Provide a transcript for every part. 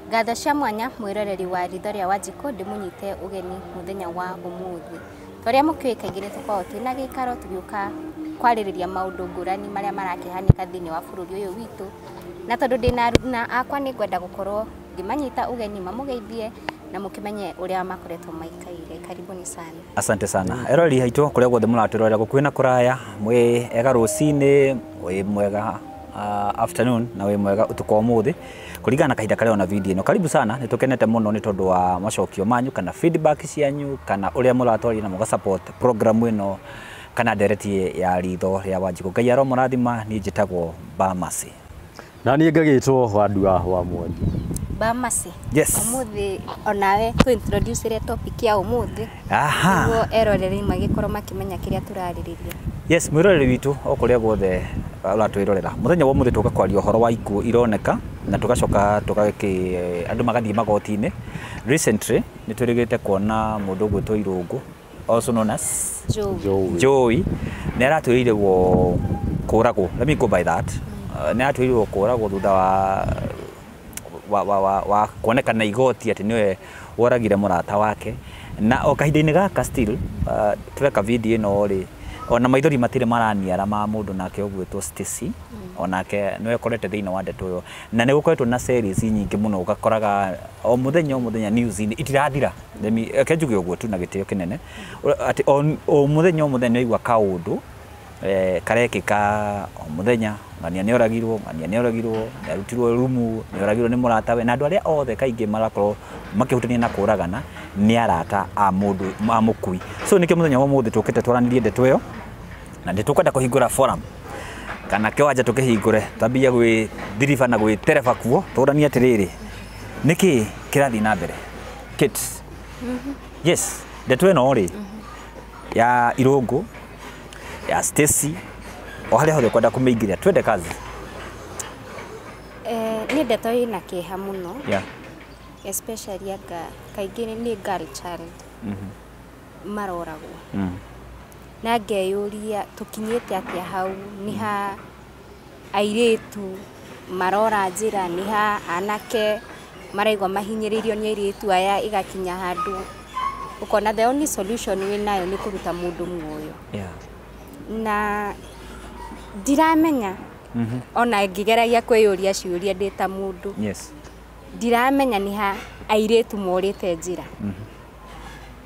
Ngatho cia mwanya mwĩroreri wa Ritho rĩa Wanjikũ, ndĩmũnyite ũgeni mũthenya wa ũmũthĩ. Tũrĩa mũkĩũĩ kaingĩ nĩ tũkoragwo twĩna gĩikaro tũgĩũka kwarĩrĩria maũndũ ngũrani marĩa marakĩhanĩka thĩinĩ wa bũrũri ũyũ witũ. Na tondũ ndĩna aruna akwa, nĩ ngwenda gũkorwo ngĩmanyita ũgeni mamũgeithie na mũkĩmenye ũrĩa makoretwo maikaire. Karibuni sana. Asante sana. Eroreri haitũ kũrĩa guothe mũratwĩrorera gũkuhĩ na kũraya, mwĩ ega rũcinĩ, wĩ mwega afternoon na wĩ mwega ũtukũ wa ũmũthĩ kũringana na kahinda karĩa ona video ĩno. Karibu sana, nĩ tũkenete mũno nĩ tondũ wa macokio manyu kana feedback cianyu kana ũrĩa mũratwaria na mũga support program ĩno kana ndereti ya Ritho rĩa Wanjikũ. Ngai aromũrathima. Niĩ njĩtagwo Bamasi. Na niĩ ngagĩtwo Wandua wa Mwangi. Bamasi. Yes. Ũmũthĩ onawe tũ introduce topic ya ũmũthĩ nĩguo eroreri magĩkorwo makĩmenya kĩrĩa tũrarĩrĩria. Yes, mwĩroreri witũ o kũrĩa guothe ũratwĩrorera, mũthenya wa ũmũthĩ tũka kwaria ũhoro wa ikuũ ironeka na tũgacoka tũgakĩ andũ magathiĩ magoti-inĩ. Recently nĩ twĩrĩgĩte kuona mũndũ ũgwĩtwo Irũngũ, also known as Joe. Joey. Joey, nĩ aratwĩrĩirwo kũragwo, let me go by that. Nĩ aratwĩrĩirwo kũragwo thutha wa kuonekana igoti atĩ nĩwe woragire mũrata wake. Na o kahinda-inĩ gaka still tũreka video ĩno rĩ, ona maithori matirĩ maraniara ma mũndũ nake ũgwĩtwo Stacy, onake nĩwe ũkorete thĩinĩ wa ndeto ĩyo. Na nĩ gũkoretwo na series nyingĩ mũno, ũgakoraga o mũthenya o mũthenya news-inĩ itirathira. Reke njuge ũguo tu na gĩtĩo kĩnene atĩ o mũthenya o mũthenya nĩ waigua kaũndũ karekĩka o mũthenya. Ng'ania nĩ oragirwo, ng'ania nĩ oragirwo, nĩ arutirwo rumu, nĩ oragirwo nĩ mũratawe. Na andũ arĩa othe kaingĩ marakorwo makĩhutania na kũragana nĩ arata a mũndũ a mũkui. So nĩkĩo mũthenya wa ũmũthĩ tũkĩte twaranĩrie ndeto ĩyo, na nĩ tũkwenda kũhingũra forum kana kĩwanja, tũkĩhingũre twambie gwĩ ndiriba na gwĩ tereba kuo, tũranie atĩrĩrĩ, nĩkĩ kĩrathiĩ na mbere. Kate, yes, ndeto ĩno rĩ ya Irũngũ, ya Stacy, o harĩa hothe ũkwenda kũmĩingĩria, twende kazi. Nĩ ndeto ĩna kĩeha mũno, especially anga kaingĩ nĩ girl child maroragwo. Na ngeyũria tũkinyĩte atĩa hau, nĩ ha airĩtu marora njĩra, nĩ ha anake maraigua mahinyĩrĩirio nĩ airĩtu aya, igakinya handũ ũkona the only solution wĩnayo nĩ kũruta mũndũ muoyo. Na ndiramenya, ona ngĩgeragia kwĩyũria ciũria ndĩ ta mũndũ, ndiramenya nĩ ha airĩtu morĩte njĩra.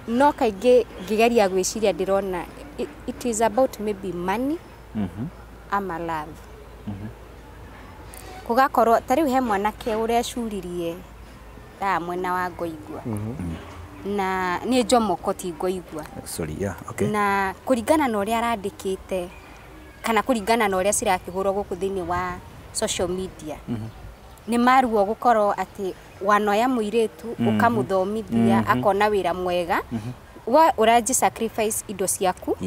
No kaingĩ ngĩgeria gwĩciria ndĩrona it is about maybe money ama love. Gũgakorwo ta rĩu he mwanake ũrecuririe haha mwena wa Ngoigua, na nĩ Njomoko, ti Ngoigua. Sorry, yeah, okay. Na kũringana na ũrĩa arandĩkĩte kana kũringana na ũrĩa cirakĩhũrwo gũkũ thĩinĩ wa social media, nĩ maruo gũkorwo atĩ wanoya mũirĩtu, ũkamũthomithia, akona wĩra mwega, we ũranji sacrifice indo ciaku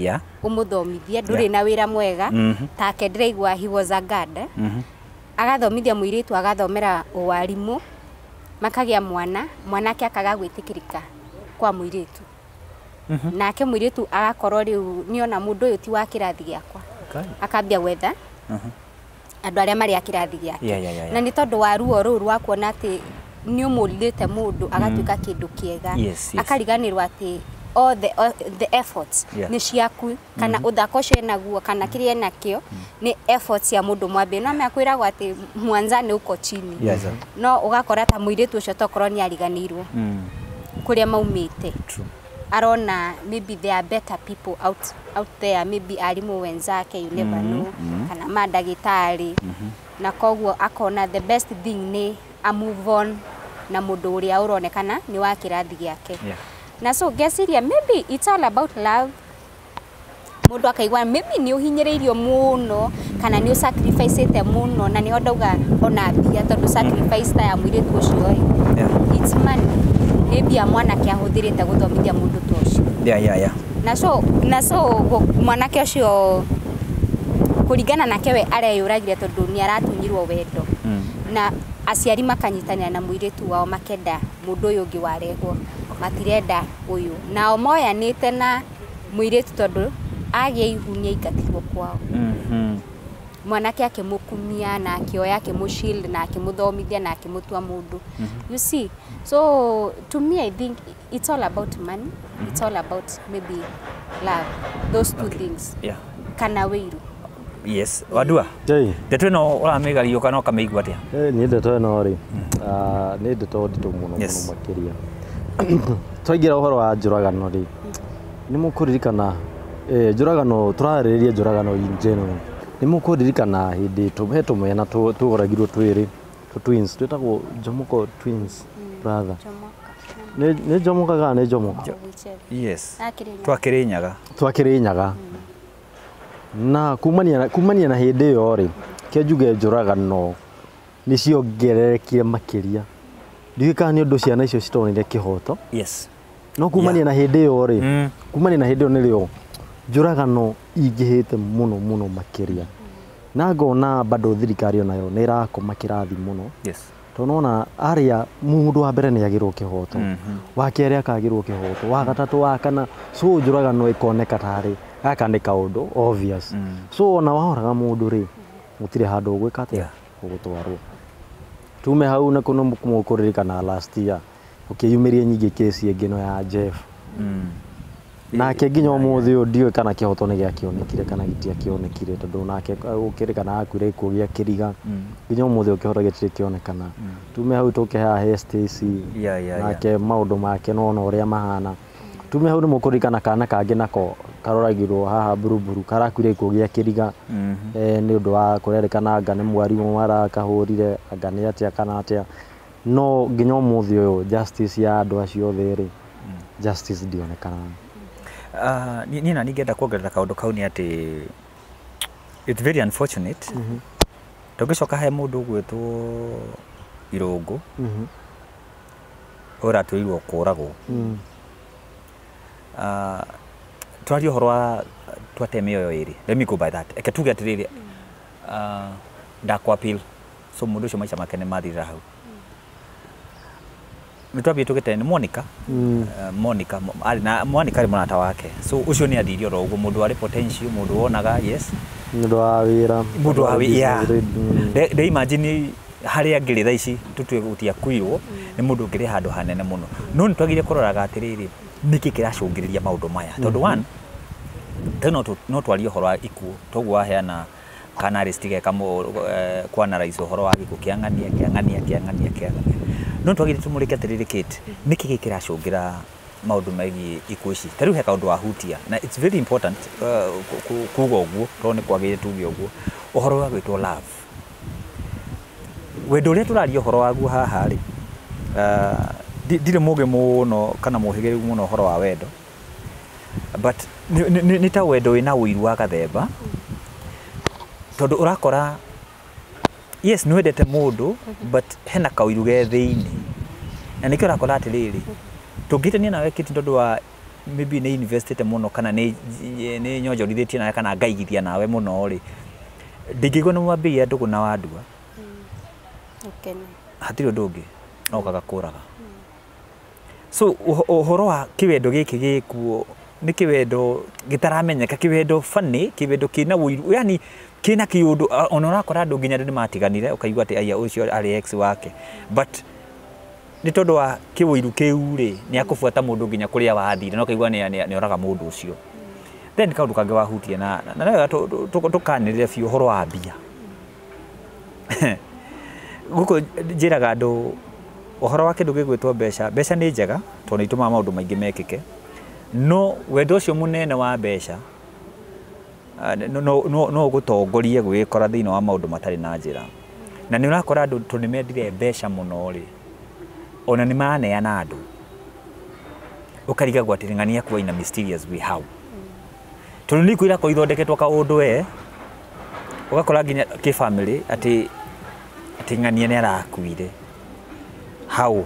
ũmũthomithie, ndũrĩ na wĩra mwega. Take ndĩraigua he was a guard, eh? Agathomithia mũirĩtu, agathomera ũwarimũ, makagĩa mwana, mwanake akaga gwĩtĩkĩrĩka kwa mũirĩtu. Nake mũirĩtu agakorwo rĩu nĩona mũndũ ũyũ ti wa kĩrathi gĩakwa, akambia gwetha andũ arĩa marĩ a kĩrathi gĩake. Na nĩ tondũ wa ruo rũu rwa kuona atĩ nĩ ũmũrithĩte mũndũ agatuĩka kĩndũ kĩega, akariganĩrwo atĩ all the efforts nĩ ciaku, kana ũthaka ũcio enaguo kana kĩrĩa enakĩo nĩ efforts cia mũndũ mwambie. No mekwĩragwo atĩ mwanzani uko chini. No ũgakora ta mũirĩtu ũcio tokorwo nĩ ariganĩirwo kũrĩa maumĩte. Arona maybe there are better people out there, maybe arimũ wenzake, you never know, kana mandagĩtarĩ, na koguo akona the best thing nĩ a move on na mũndũ ũrĩa ũronekana nĩ wa kĩrathi gĩake. Na so ngeciria maybe it's all about love. Mũndũ akaigua maybe nĩ ũhinyĩrĩirio mũno kana nĩ ũsacrificĩte mũno, na nĩho ndauga ona mbia, tondũ sacrifice ta ya mũirĩtu ũcio ĩ, it's money, nĩ mbia mwanake ahũthĩrĩte gũthomithia mũndũ ta ũcio. Na so mwanake ũcio kũringana nake we areyũragire tondũ nĩ aratunyirwo wendo, na aciari makanyitanĩra na mũirĩtu wao, makenda mũndũ ũyũ ũngĩ warehwo, matirenda ũyũ. Nao moyanĩte na mũirĩtu tondũ agĩa ihu nĩ aingatirwo kwao. Mwanake akĩmũkumia na akĩoya, akĩmũshield na akĩmũthomithia na akĩmũtua mũndũ, you see? So to me, I think it's all about money, it's all about maybe love, those two things, kana wĩiru. Yes, Wandua. Hey. Ndeto ĩno ũramĩgario kana ũkamĩigua atĩa? Niĩ ndeto ĩno rĩ, nĩ ndeto nditũ mũno mũno makĩria. Twaingĩra ũhoro wa njũragano rĩ, nĩ mũkũririkana njũragano, tũrarĩrĩria njũragano in general. Nĩ mũkũririkana hĩndĩ he tũmwena tũgoragirwo twĩrĩ, tũ twins, twĩtagwo Jomoko twins brother. Nĩ Jomoka kana nĩ Jomoko? Yes. Twakĩrĩnyaga. Twakĩrĩnyaga. Na kumania na hĩndĩ ĩyo rĩ, kĩa njuge njũragano nĩ ciongererekire makĩria. Ndiũĩ kana nĩ ũndũ ciana icio citonire kĩhoto. No kumania na hĩndĩ ĩyo rĩ, kumania na hĩndĩ ĩyo nĩrĩo njũragano ingĩhĩte mũno mũno makĩria. Na ngona bado thirikari onayo nĩ ĩrakoma kĩrathi mũno. Tondũ nona arĩa mũndũ wa mbere nĩ agĩrwo kĩhoto, wa kerĩ akagĩrwo kĩhoto, wa gatatũ, wa kana, so njũragano ĩkoneka tarĩ gaka nĩ kaũndũ obvious. So ona wahoraga mũndũ rĩ, gũtirĩ handũ ũgwĩka atĩa, ũgũtwarwo. Tume hau na kuno mũkũririkana last year ũkĩyumĩria nyingĩ kesi ĩngĩ no ya Jeff. Nake nginya ũmũthĩ ũyũ ndiũĩ kana kĩhoto nĩ gĩakĩonekire kana gĩtiakĩonekire, tondũ nake ũkĩrĩkana akuire gĩkuũ gĩa kĩriga. Nginya ũmũthĩ ũyũ kĩhoto gĩtirĩ kĩonekana. Tume hau tũke haha he Stacy, nake maũndũ make nona ũrĩa mahana. Tume hau nĩ mũkũririkana kana kangĩ nako karoragirwo haha Buruburu, karakuire gĩkuũ gĩa kĩriga. Nĩ ũndũ wa kũrerĩkana anga nĩ mwarimũ arakahũrire, anga nĩ atĩa kana atĩa. No nginya ũmũthĩ ũyũ justice ya andũ acio othe rĩ, justice ndionekanaga. Niĩ na ningĩenda kuongerera kaũndũ kau nĩ atĩ it's very unfortunate. Tũngĩcoka he mũndũ ũgwĩtwo Irũngũ, ũratwĩirwo kũragwo. Twarie ũhoro wa twate mĩoyo ĩrĩ. Let me go by that. Eke tuge atĩrĩrĩ, ndakwa appeal. So mũndũ ũcio maica make nĩ mathirĩra hau. Nĩ twambire tũgĩte nĩ Monica. Monica arĩ na Monica arĩ mũrata wake. So ũcio nĩ athire oro ũguo, mũndũ warĩ potential, mũndũ wonaga, yes. Mũndũ wa wĩra. Mũndũ wa wĩra, yeah. Nde imagine harĩa angĩrĩ thaa ici tũtue gũtiakuirwo nĩ mũndũ ũngĩrĩ handũ hanene mũno. No nĩ twagĩrĩire kũroraga atĩrĩrĩ, nĩkĩ kĩracũngĩrĩria maũndũ maya. Tondũ one, no twarie ũhoro wa ikuũ, toguo waheana kana list geka kwanalize ũhoro wa gĩkuũ kĩa ng'ania, kĩa ng'ania, kĩa ng'ania, kĩa ng'ania. No twagĩrĩire tũmũrĩke atĩrĩrĩ, Kate, nĩkĩ gĩkĩ kĩracũngĩra maũndũ megiĩ ikuũ ici? Ta rĩu he kaũndũ wahutia na it's very important kuga ũguo, tondũ nĩ kwagĩrĩire tuge ũguo, ũhoro wa gwĩtwo love. Wendo ũrĩa tũraria ũhoro waguo haha rĩ, ndirĩ mũgĩ mũno kana mũhĩgĩrĩru mũno ũhoro wa wendo, but nĩ ta wendo wĩna ũiru wa gathemba, tondũ ũrakora yes nĩ wendete mũndũ, but hena kaũiru ge thĩinĩ. Na nĩkĩo ũrakora atĩrĩrĩ, tũngĩtania nawe Kate tondũ wa maybe nĩ investĩte mũno kana nĩ nyonjorithĩtie nawe kana ngaigithia nawe mũno rĩ, ndingĩigua nĩ mwambĩrĩria ndũgũ na Wandua. Hatirĩ ũndũ ũngĩ no ũkaga kũraga. So ũhoro wa kĩwendo gĩkĩ gĩkuo nĩ kĩwendo gĩtaramenyeka, kĩwendo funny, kĩwendo kĩna ũiru, yani kĩna kĩũndũ. Ona ũrakora andũ nginya andũ nĩmatiganire, ũkaigua atĩ aya ũcio arĩ ex wake, but nĩ tondũ wa kĩũiru kĩu rĩ, nĩ akũbuata mũndũ nginya kũrĩa wathire, na ũkaigua nĩ oraga mũndũ ũcio. Then kaũndũ kangĩ wahutia na wega tũkanĩrĩre biũ ũhoro wa mbia. Gũkũ njĩraga andũ ũhoro wa kĩndũ gĩgwĩtwo mbeca. Mbeca nĩ njega tondũ nĩ itũmaga maũndũ maingĩ mekĩke, no wendo ũcio mũnene wa mbeca no ũgũtongorie gwĩkora thĩinĩ wa maũndũ matarĩ na njĩra. Na nĩ ũrakora andũ tondũ nĩ mendire mbeca mũno rĩ, ona nĩ maraneana andũ, ũkarigagwo atĩ ng'ania kuwa in a mysterious way how, tondũ nĩ ikuũ irakorwo ithondeketwo kaũndũ we, ũgakora nginya kĩbamĩrĩ atĩ ng'ania nĩ arakuire how.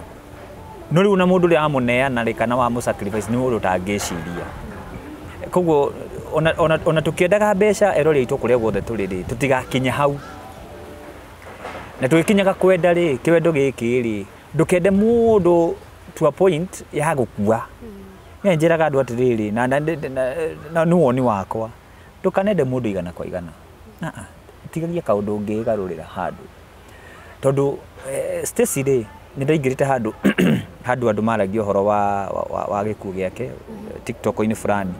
No rĩu na mũndũ ũrĩa wamũneana rĩ, kana wamũ sacrifice nĩ mũndũ ũtangĩciria. Koguo ona tũkĩendaga mbeca erori aitũ kũrĩa guothe tũrĩ rĩ, tũtigakinye hau. Na tũgĩkinyaga kwenda rĩ, kĩwendo gĩkĩ rĩ, ndũkende mũndũ to a point ya gũkua. Niĩ njĩraga andũ atĩrĩrĩ, na nĩ woni wakwa, ndũkanende mũndũ igana kwa igana. Tigagia kaũndũ ũngĩgarũrĩra handũ, tondũ Stacy rĩ, nĩ ndaingĩrĩte handũ handũ andũ maragia ũhoro wa gĩkuũ gĩake TikTok-inĩ fulani,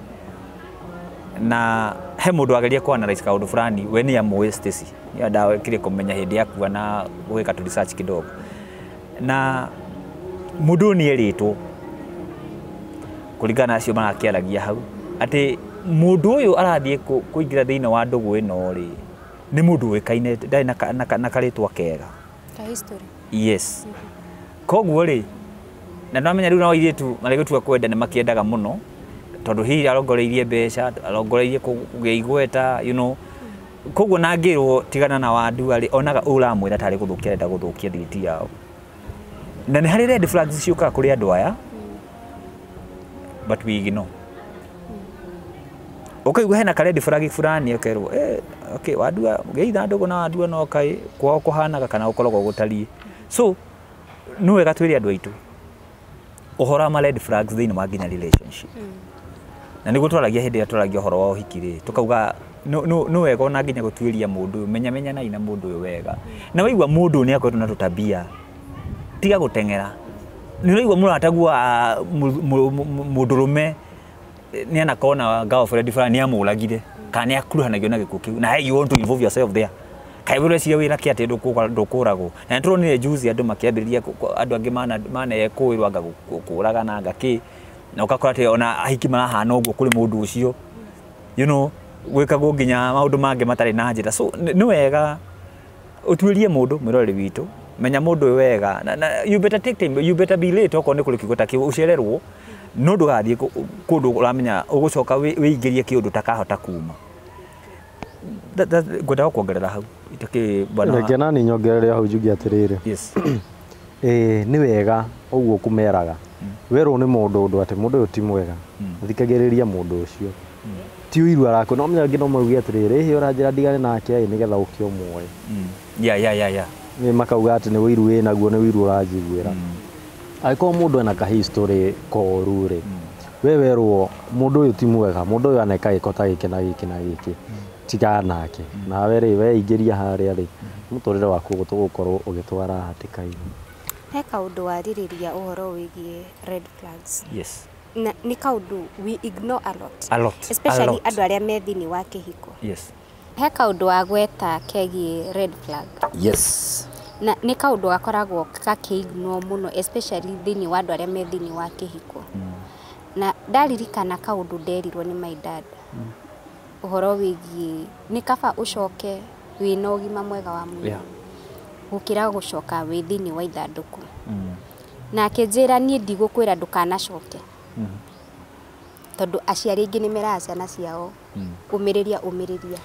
na he mũndũ wageria kũ analyze kaũndũ fulani. We nĩ amũĩ Stacy, nĩ ndakire kũmenya hĩndĩ akua na gwĩka tu research kidogo, na mũndũ ũyũ nĩ erĩtwo kũringana na acio marakĩaragia hau atĩ mũndũ ũyũ arathiĩ kũingĩra thĩinĩ wa ndũgũ ĩno rĩ, nĩ mũndũ ũĩkaine ndarĩ na karĩtwa kega. Ka history. Yes, koguo rĩ, na ndamenya rĩu nao airĩtu marĩgĩtua kwenda nĩ makĩendaga mũno, tondũ hihi arongoreirie mbeca, arongoreirie kũgĩa igweta. Koguo na angĩrwo tigana na Wandua rĩ, onaga ũramwĩra tarĩ gũthũkia arenda gũthũkia thiriti yao. Na nĩ harĩ red flags ciũkaga kũrĩ andũ aya, but we ignore. Ũkaigua hena ka red flag fulani, ũkerwo, "Okay, Wandua geitha ndũgũ na Wandua, no kaĩ kwao kũhanaga kana gũkoragwo gũtariĩ." So nĩ wega twĩre andũ aitũ ũhoro wa ma red flags thĩinĩ wa nginya relationship, na nĩguo twaragia hĩndĩ ĩrĩa twaragia ũhoro wa ũhiki rĩ, tũkauga nĩ wega ona nginya gũtuĩria mũndũ ũyũ, menya menyanai na mũndũ ũyũ wega, na waigua mũndũ ũyũ nĩ akoretwo na tũtabia, tiga gũteng'era. Nĩ ũraigua mũrataguo wa mũndũrũme nĩ anakorwo na girlfriend fulani, nĩ amũragire kana nĩ akuruhanagio na gĩkuũ kĩu, na hey, you want to involve yourself there? Kaĩ ũreciria wĩra kĩ atĩ ndũkũragwo? Na nĩ tũronire juzi andũ makĩambĩrĩria andũ angĩ manekũĩrwo anga kũragana anga kĩ, na ũgakora atĩ ona ahiki marahana ũguo kũrĩ mũndũ ũcio, gwĩkagwo nginya maũndũ mangĩ matarĩ na njĩra. So nĩ wega ũtuĩrie mũndũ mwĩroreri witũ, menya mũndũ ũyũ wega, na you better take time, you better be late okorwo nĩ kũrĩ kiugo ta kĩu, ũcererwo, no ndũgathiĩ kũndũ ũramenya ũgũcoka wĩingĩrie kĩũndũ ũtakahota kuma. Ngwendaga kuongerera hau itakĩ bwana. Reke nani nyongerere hau njuge atĩrĩrĩ, ĩĩ, nĩ wega ũguo kũmeraga werwo nĩ mũndũ ũndũ atĩ mũndũ ũyũ ti mwega, thikagĩrĩria mũndũ ũcio, ti ũiru arakũ no menya angĩ no mauge atĩrĩrĩ, ĩhĩ, ũranjĩra ndigane nake ĩ nĩgetha ũke ũmuoe. Nĩ makauga atĩ nĩ ũiru wĩnaguo, nĩ ũiru ũranjiguĩra. Angĩkorwo mũndũ ena ka history koru rĩ, we werwo mũndũ ũyũ ti mwega, mũndũ ũyũ aneka gĩko ta gĩkĩ na gĩkĩ na gĩkĩ, tigana nake. Nawe rĩ, weingĩria harĩa rĩ, mũtũrĩre waku tũgũkorwo ũgĩtwara hatĩka-inĩ. He kaũndũ warĩrĩria ũhoro wĩgiĩ red flags, na nĩ kaũndũ we ignore a lot, A lot, a especially lot. andũ arĩa me thĩinĩ wa kĩhiko. He kaũndũ wagweta kegiĩ red flag, na nĩ kaũndũ gakoragwo gakĩignwo mũno, especially thĩinĩ wa andũ arĩa me thĩinĩ wa kĩhiko. Na ndaririkana kaũndũ nderirwo nĩ my dad ũhoro wĩgiĩ nĩ kaba ũcoke wĩna ũgima mwega wa mwĩrĩ gũkĩra gũcoka wĩ thĩinĩ wa ithandũkũ. Na akĩnjĩra, niĩ ndigũkwĩra ndũkanacoke, tondũ aciari aingĩ nĩ meraga ciana ciao, ũmĩrĩria, ũmĩrĩria.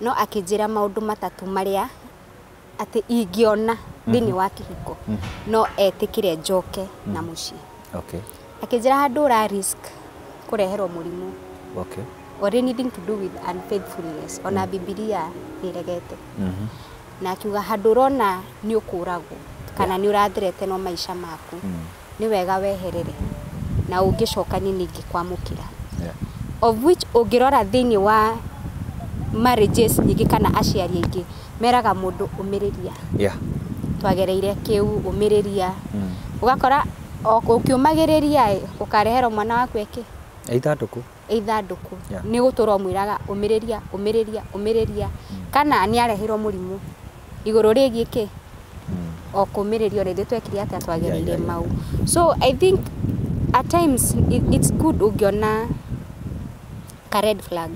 No akĩnjĩra maũndũ matatũ marĩa atĩ ingĩona thĩinĩ wa kĩhiko no etĩkĩre njoke na mũciĩ. Akĩnjĩra handũ ũra risk kũreherwo mũrimũ or anything to do with unfaithfulness, ona Bibilia nĩ ĩregete. Na akiuga handũ ũrona nĩ ũkũragwo kana nĩ ũrathirete no maica maku, nĩ wega weherere, na ũngĩcoka niĩ ningĩkwamũkĩra. Of which ũngĩrora thĩinĩ wa marriages nyingĩ kana aciari aingĩ meraga mũndũ ũmĩrĩria, twagereire kĩu, ũmĩrĩria. Ũgakora o ũkĩũmagĩrĩria ĩ, ũkareherwo mwana waku ĩkĩ Ithandũkũ. Ithandũkũ. Nĩ gũtũra ũmwĩraga ũmĩrĩria, ũmĩrĩria, ũmĩrĩria, kana nĩ areheirwo mũrimũ igũrũ rĩgiĩ kĩ o kũmĩrĩria ũrĩa ithuĩ twekire atĩa, twagereire mau. So I think at times it's good ũngĩona ka red flag,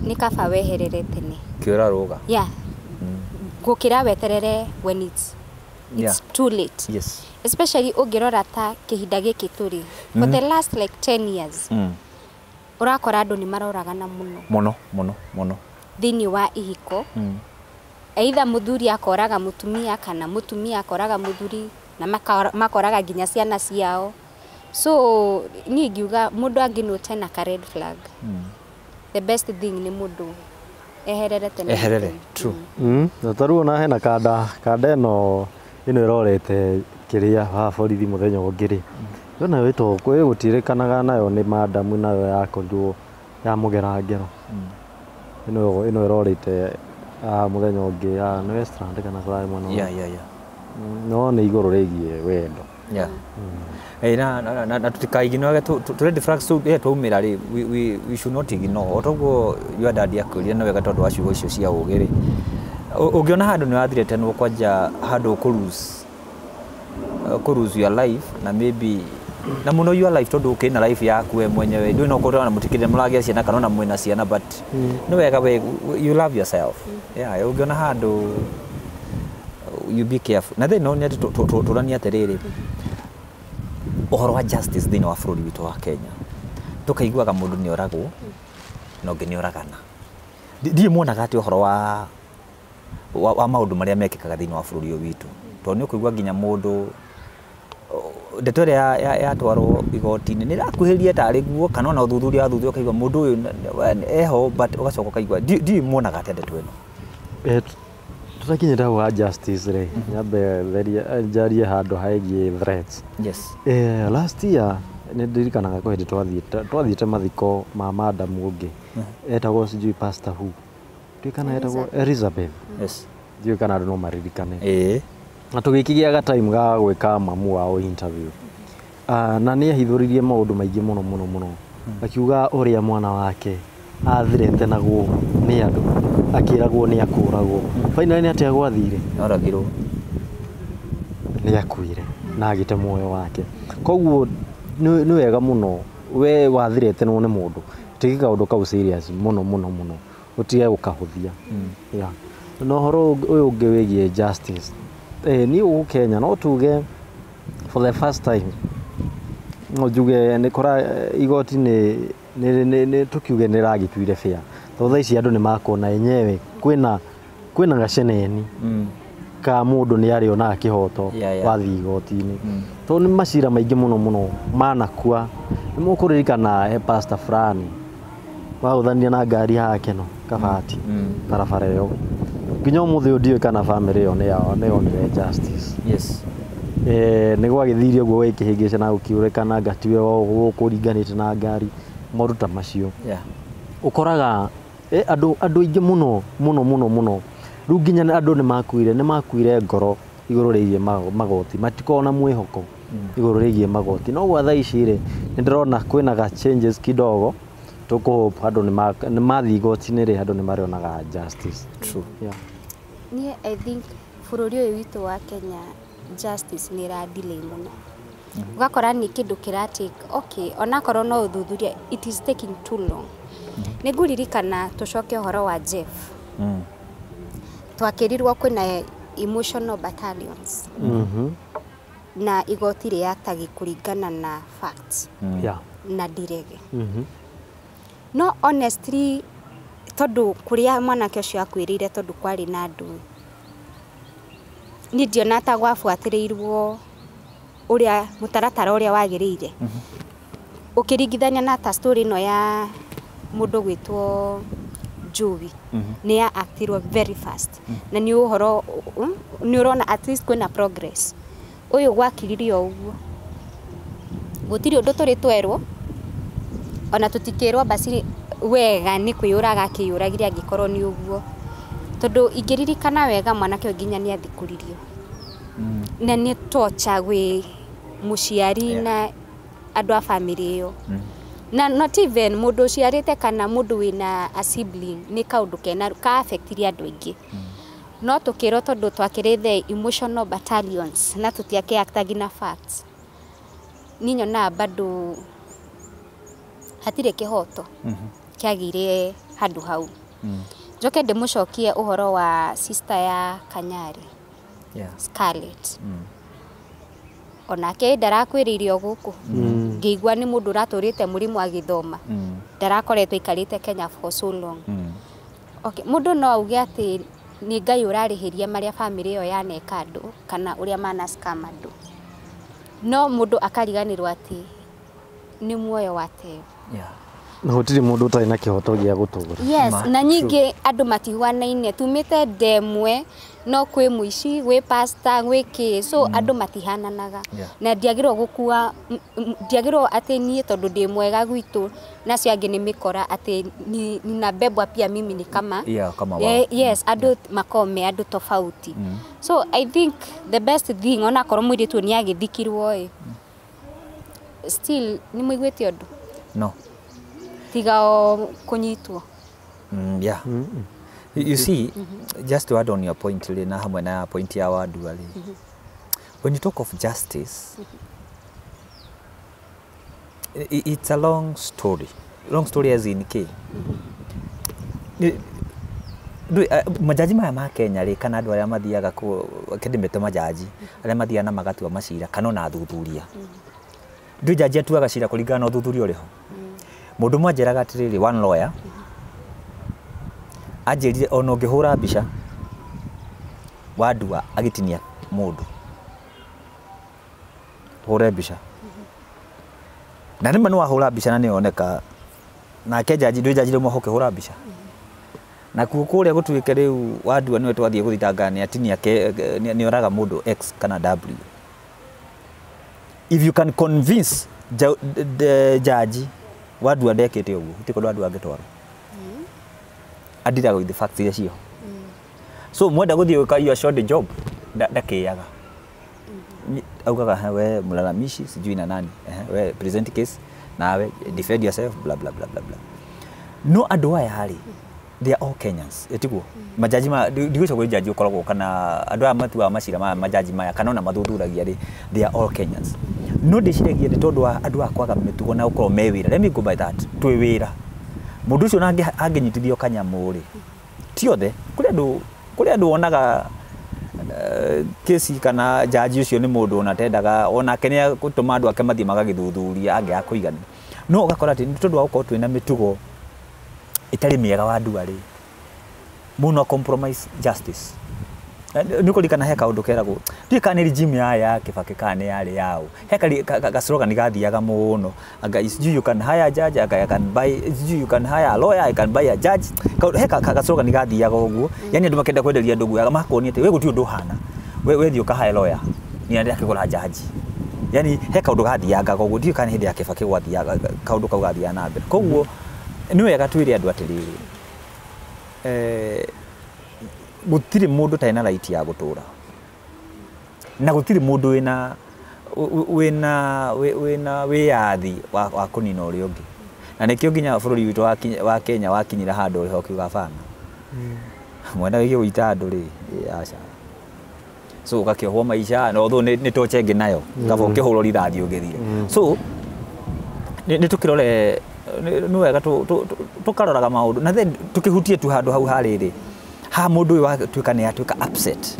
nĩ kaba weherere tene. Kĩũra rũga. Yeah, gũkĩra weterere when it's too late, especially ũngĩrora ta kĩhinda gĩkĩ tũrĩ, for the last like 10 years, ũrakora andũ nĩ maroragana mũno Mũno mũno mũno. Thĩinĩ wa ihiko, either mũthuri akoraga mũtumia kana mũtumia akoraga mũthuri, na makoraga nginya ciana ciao. So niĩ ingiuga mũndũ angĩnote na ka red flag, the best thing nĩ mũndũ eherere tene na Eherere. tene. True. Na ta rĩu ona hena kanda ĩno ĩrorete kĩrĩa haha borithi mũthenya ũngĩ rĩ, ĩyo nayo ĩtagwo gũtirĩkanaga nayo nĩ madamu, nayo yakorirwo yamũgera ngero. Ĩno ĩrorĩte mũthenya ũngĩ nĩ Westland kana kũrarĩ mwena wa- Yeah. No nĩ igũrũ rĩgiĩ wendo. Yeah. Na tũtikaignore tũ red flags tũ twaumĩra rĩ, we should not ignore. O toguo your dad akwĩrire nĩ wega tondũ wa ciugo icio cia ũgĩ rĩ, ũngĩona handũ nĩ wathire kwanja handũ ũkũ lose your life na maybe na mũno your life tondũ ũkĩna life yaku we mwenyewe, ndũĩ no ũkorwo na mũtikĩrĩ mũragĩa ciana kana ona mwĩna ciana, but nĩ wega we you love yourself. Yeah, ũngĩona handũ you be careful. Na then no nĩ atĩ tũranie atĩrĩrĩ, ũhoro wa justice thĩinĩ wa bũrũri witũ wa Kenya, tũkaiguaga mũndũ nĩ oragwo na ũngĩ nĩ oragana. Ndiĩ muonaga atĩ ũhoro wa maũndũ marĩa mekĩkaga thĩinĩ wa bũrũri ũyũ witũ, tondũ nĩ ũkũigua nginya mũndũ ndeto ĩrĩa yatwarwo igoti-inĩ nĩ ĩrakuhĩrĩria tarĩ guo, kana ona ũthuthuria wathuthuria ũkaigua mũndũ ũyũ eho, but ũgacoka ũkaigua ndiĩ muonaga atĩa ndeto ĩno. Tũtakinyĩte hau ha justice rĩ, nyambe therie njarie handũ haegiĩ threats. Yes. Last year nĩ ndirikanaga kwĩ hĩndĩ twathiĩte mathiko ma madam ũngĩ etagwo sijui Pastor who, ndiũĩ kana etagwo Elizabeth. Yes. Ndiũĩ kana andũ no maririkane. Ĩĩ. Na tũgĩkĩgĩa ga time ga gwĩka mamu wao interview. Na nĩ ahithũririe maũndũ maingĩ mũno mũno mũno, akiuga ũrĩa mwana wake athiretenagwo nĩ andũ, akĩragwo nĩ akũragwo. Finally nĩ atĩa gwathire? Oragirwo. Nĩ akuire na agĩte muoyo wake. Koguo nĩ wega mũno we wathiretenwo nĩ mũndũ, tĩge kaũndũ kau serious mũno mũno mũno, ũtige gũkahũthia. Yeah. Na ũhoro ũyũ ũngĩ wĩgiĩ justice, niĩ gũkũ Kenya no tuge for the first time, no njuge nĩ kũra igoti nĩ tũkiuge nĩ rĩragĩtuire fair, tondũ thaa ici andũ nĩ makuona enyewe kwĩna gaceneni ka mũndũ nĩ arĩonaga kĩhoto wathiĩ igoti-inĩ. Tondũ nĩ macira maingĩ mũno mũno manakua. Nĩ mũkũririkana he pastor fulani wagũthanire na ngari yake no kabati barabara ĩyo, nginya ũmũthĩ ũyũ ndiũĩ kana family ĩyo nĩ yonire justice. Yes. Nĩ gwagĩthire ũguo gwĩkĩhĩngĩca na gũkiũrĩkana ngatiwe gũkũringanĩte na ngari, maũndũ ta macio. Yeah. Ũkoraga andũ aingĩ mũno mũno mũno mũno, rĩu nginya andũ nĩ makuire ngoro igũrũ rĩgiĩ magoti, matikoragwo na mwĩhoko igũrũ rĩgiĩ magoti. No gwa thaa ici rĩ, nĩ ndĩrona kwĩna ga changes kidogo, tũkũ-hope andũ nĩ mathiĩ igoti-inĩ rĩ, andũ nĩ marĩonaga justice. True. Yeah. Niĩ I think bũrũri ũyũ witũ wa Kenya justice nĩ ĩra delay mũno. Ũgakora nĩ kĩndũ kĩra take, okay, onakorwo no ũthuthuria, it is taking too long. Nĩ ngũririkana tũcoke ũhoro wa Jeff. Twakĩrirwo kwĩna emotional battalions. Na igoti rĩatagi kũringana na facts. Yeah. Na ndirege. No honestly tondũ kũrĩa mwanake ũcio akuĩrĩire, tondũ kwarĩ na andũ, niĩ ndiona ta gwabuatĩrĩirwo ũrĩa mũtaratara ũrĩa wagĩrĩire. Ũkĩringithania na ta story ĩno ya mũndũ gwĩtwo Joey, nĩ ya actirwo very fast. Na nĩ ũhoro nĩ ũrona at least kwĩna progress. Ũyũ gwakiririo ũguo, gũtirĩ ũndũ tũrĩ twerwo, ona tũtikĩrwo basi wega nĩ kwĩyũraga akĩyũragire angĩkorwo nĩ ũguo, tondũ ingĩririkana wega mwanake ũyũ nginya nĩ athikũririo. Na nĩ torture gwĩ mũciari na andũ a family ĩyo. Na not even mũndũ ũciarĩte kana mũndũ wĩna a sibling, nĩ kaũndũ kena ka affectire andũ aingĩ. No tũkĩrwo tondũ twakĩrĩ the emotional battalions na tũtiakĩactagi na facts. Niĩ nyonaga bado hatirĩ kĩhoto kĩagĩire handũ hau. Njoke ndĩmũcokie ũhoro wa sister ya Kanyari, Yeah. Scarlett. Onake ndarakwĩrĩire o gũkũ, ngĩigua nĩ mũndũ ũratũrĩte mũrimũ agĩthoma, ndarakoretwo aikarĩte Kenya for so long. Okay, mũndũ no auge atĩ nĩ Ngai ũrarĩhĩria marĩa family ĩyo yaneka andũ kana ũrĩa mana scam andũ, no mũndũ akariganĩrwo atĩ nĩ muoyo wateo. Yeah. Na gũtirĩ mũndũ ũtarĩ na kĩhoto gĩa gũtũra. Yes, Ma, na nyingĩ andũ matihuanaine, tumĩte ndemwe No kwĩ mũici, gwĩ pastor, gwĩ kĩ, so andũ matihananaga. Na ndiagĩrĩirwo gũkua, ndiagĩrĩirwo atĩ niĩ tondũ ndĩ mwega gwitũ na acio angĩ nĩ mĩkora atĩ ninabebwa pia mimi ni kama Yeah, kama wao. Yes, andũ makoragwo me andũ tofauti. So I think the best thing, onakorwo mũirĩtu ũyũ nĩ agĩthikirwo ĩ, still nĩ mũiguĩte ũndũ No. tiga o kũnyitwo. Yeah. You see, just to add on your point rĩ, na hamwe na point ya Wandua rĩ, when you talk of justice, it's a long story. Long story as in kĩ? Majaji maya ma Kenya rĩ, kana andũ arĩa mathiaga kĩndĩmĩte majaji arĩa mathiaga na magatua macira kana ona athuthuria, ndũĩ jaji atuaga cira kũringana na ũthuthuria ũrĩ ho. Mũndũ ũmwe anjĩraga atĩrĩrĩ, one lawyer anjĩrire ona ũngĩhũra mbica Wandua agĩtinia mũndũ, hũre mbica na nĩma nĩ wahũra mbica na nĩyoneka nake jaji, ndũĩ jaji rĩmwe ũkĩhũra mbica nakuo kũrĩa gũtuĩke rĩu Wandua nĩwe twathiĩ gũthitanga nĩ atinia nĩ oraga mũndũ X kana W. If you can convince jaji Wandua ndekĩte ũguo, gũtirĩ kũndũ Wandua angĩtwarwo. Adiraga with the facts iria ciho. So mwenda gũthiĩ gwĩka your short job, ndakĩaga augaga, "Ha, we mlalamishi sijui na nani, we present case nawe defend yourself, bla bla bla bla bla." No andũ aya rĩ, they are all Kenyans, ĩtiguo majaji ma ndigwĩciria kwĩ jaji ũkoragwo kana andũ aya matuaga macira maya, majaji maya kana ona mathuthuragia rĩ, they are all Kenyans. No ndĩciragia nĩ tondũ wa andũ aya kwaga mĩtugo na gũkorwo me wĩra, let me go by that, twĩ wĩra mũndũ ũcio ona angĩnyitithio kanyamũ rĩ, ti othe, kũrĩ andũ wonaga kesi kana jaji ũcio nĩ mũndũ ona tendaga onake nĩ agũtũma andũ ake mathiĩ magagĩthuthuria angĩaga kũiganĩra. No ũgakora atĩ nĩ tondũ wa gũkorwo twĩna mĩtugo ĩtarĩ mĩega wa ndua rĩ, mũno compromise justice. Nĩ ũkũririkana he kaũndũ keragwo, ndiũĩ kana nĩ regime ya Kibaki kana nĩ yarĩ yaũ, he ka slogan gathiaga mũno, anga sijui you can hire a judge, anga I can buy, sijui you can hire a lawyer, I can buy a judge. He ka slogan gathiaga ũguo, yani andũ makenda kwenderia andũ guoya, makuonia atĩ we gũtirĩ ũndũ ũhana, we thiĩ ũkahae lawyer, niĩ ndĩrakĩgũra judge. Yani he kaũndũ gathiaga ũguo, ndiũĩ kana nĩ hĩndĩ ya Kibaki gwathiaga kaũndũ kau gathiaga na mbere. Koguo nĩ wega twĩre andũ atĩrĩrĩ, gũtirĩ mũndũ ũtarĩ na right ya gũtũra, na gũtirĩ mũndũ wĩna wĩyathi wa kũnina ũrĩa ũngĩ. Na nĩkĩo nginya bũrũri witũ wa Kenya wakinyire handũ ũrĩa ũkiuga bana mwena wĩgiĩ gũita andũ rĩ, aca. So ũgakĩohwo maica na although nĩ toche ĩngĩ nayo kaba ũkĩhũrwo rithathi ũgĩthire. So nĩ tũkĩrore, nĩ wega tũkaroraga maũndũ na then tũkĩhutie tu handũ hau harĩrĩ ha mũndũ ũyũ watuĩka nĩ atuĩka upset,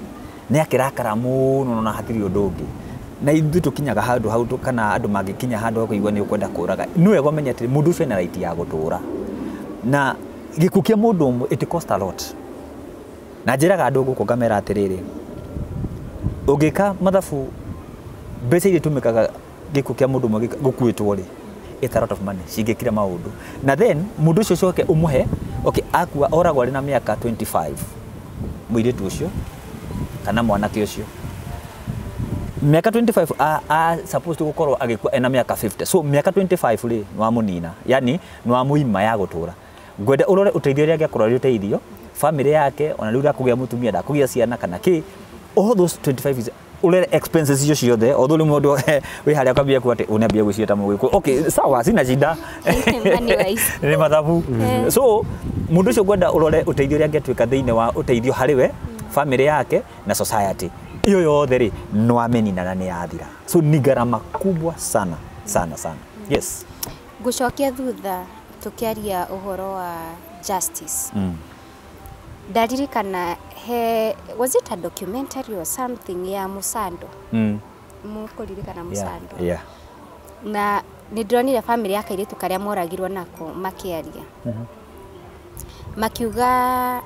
nĩ akĩrakara mũno na hatirĩ ũndũ ũngĩ, na ithuĩ tũkinyaga handũ hau kana andũ mangĩkinya handũ ha kũigua nĩ ũkwenda kũraga, nĩ wega ũmenye atĩ mũndũ ũcio ena right ya gũtũra, na gĩkuũ kĩa mũndũ ũmwe it cost a lot. Na njĩraga andũ gũkũ ngamera atĩrĩrĩ, ũngĩka mathabu mbeca iria itũmĩkaga gĩkuũ kĩa mũndũ ũmwe gũkuĩtwo rĩ, it's a lot of money cingĩkire maũndũ. Na then mũndũ ũcio ũcoke ũmũhe, okay, akua oragwo arĩ na mĩaka 25, mũirĩtu ũcio kana mwanake ũcio mĩaka 25 a supposed to gũkorwo agĩkua ena mĩaka 50. So mĩaka 25 rĩ, nĩ wamũnina, yani nĩ wamũima ya gũtũra. Ngwenda ũrore ũteithio ũrĩa angĩakorwo arĩ ũteithio family yake, ona rĩu ndakũgĩa mũtumia, ndakũgĩa ciana kana kĩ, all those 25 is ũrere expenses icio ciothe, although rĩu mũndũ wĩ harĩa kwambia kuga atĩ ũnambia gwĩciria ta mũgĩkũyũ, okay, sawa, sina shida. Money wise. Nĩ mathabu. So mũndũ ũcio ngwenda ũrore ũteithio ũrĩa angĩatuĩka thĩinĩ wa ũteithio harĩ we, family yake na society iyo yothe rĩ, nĩ wamĩnina na nĩ yathira. So ni gharama kubwa sana sana sana, yes. Ngũcokia thutha tũkĩaria ũhoro wa justice. Ndaririkana he, was it a documentary or something ya Musando? Mũkũririkana Musando? Yeah. Na nĩ ndĩronire family ya kairĩtu karĩa moragirwo nako makĩaria, makiuga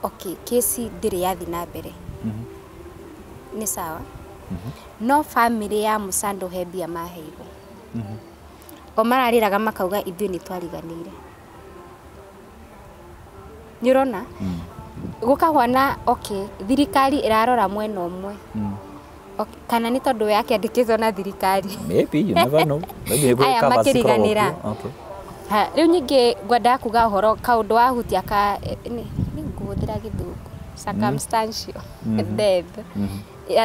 okay, kesi ndĩrĩ yathi na mbere, nĩ sawa, no family ya Musando he mbia maheirwo, o mararĩraga makauga ithuĩ nĩ twariganĩire. Nĩ ũrona Gũkahwana okay, thirikari ĩrarora mwena ũmwe. Okay, kana nĩ tondũ we akĩandĩkĩtwo na thirikari. Maybe you never know. Maybe nĩ Aya kũrĩ covers cikoragwo makĩriganĩra. kuo. Okay. Ha, rĩu ningĩ ngwendaga kuga ũhoro kaũndũ wahutia ka nĩ ngũhũthĩra gĩthũngũ circumstantial death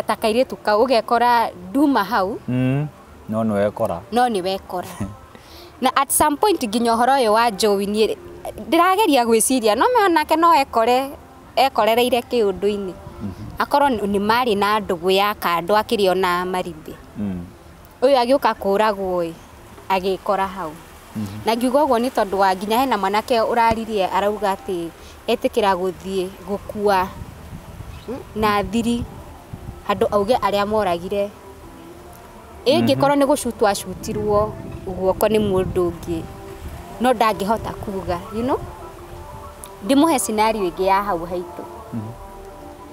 ta kairĩtu kau ũgekora nduma hau. No nĩ wekora. No nĩ wekora. Na at some point nginya ũhoro ũyũ wa Joey niĩ ndĩrageria gwĩciria no me onake no ekore ekorereire kĩũndũ-inĩ, akorwo nĩ marĩ na ndũgũ ya kando akĩrĩ ona maribĩ. Ũyũ agĩũka kũragwo ĩ agĩkora hau. Na ngiuga ũguo nĩ tondũ wa nginya hena mwanake ũraririe arauga atĩ etĩkĩra gũthiĩ gũkua na thiri handũ auge arĩa moragire. Ĩngĩkorwo nĩ gũcutwo acutirwo guoko nĩ mũndũ ũngĩ no ndangĩhota kuga, you know? Ndĩmũhe scenario ĩngĩ ya hau haitũ.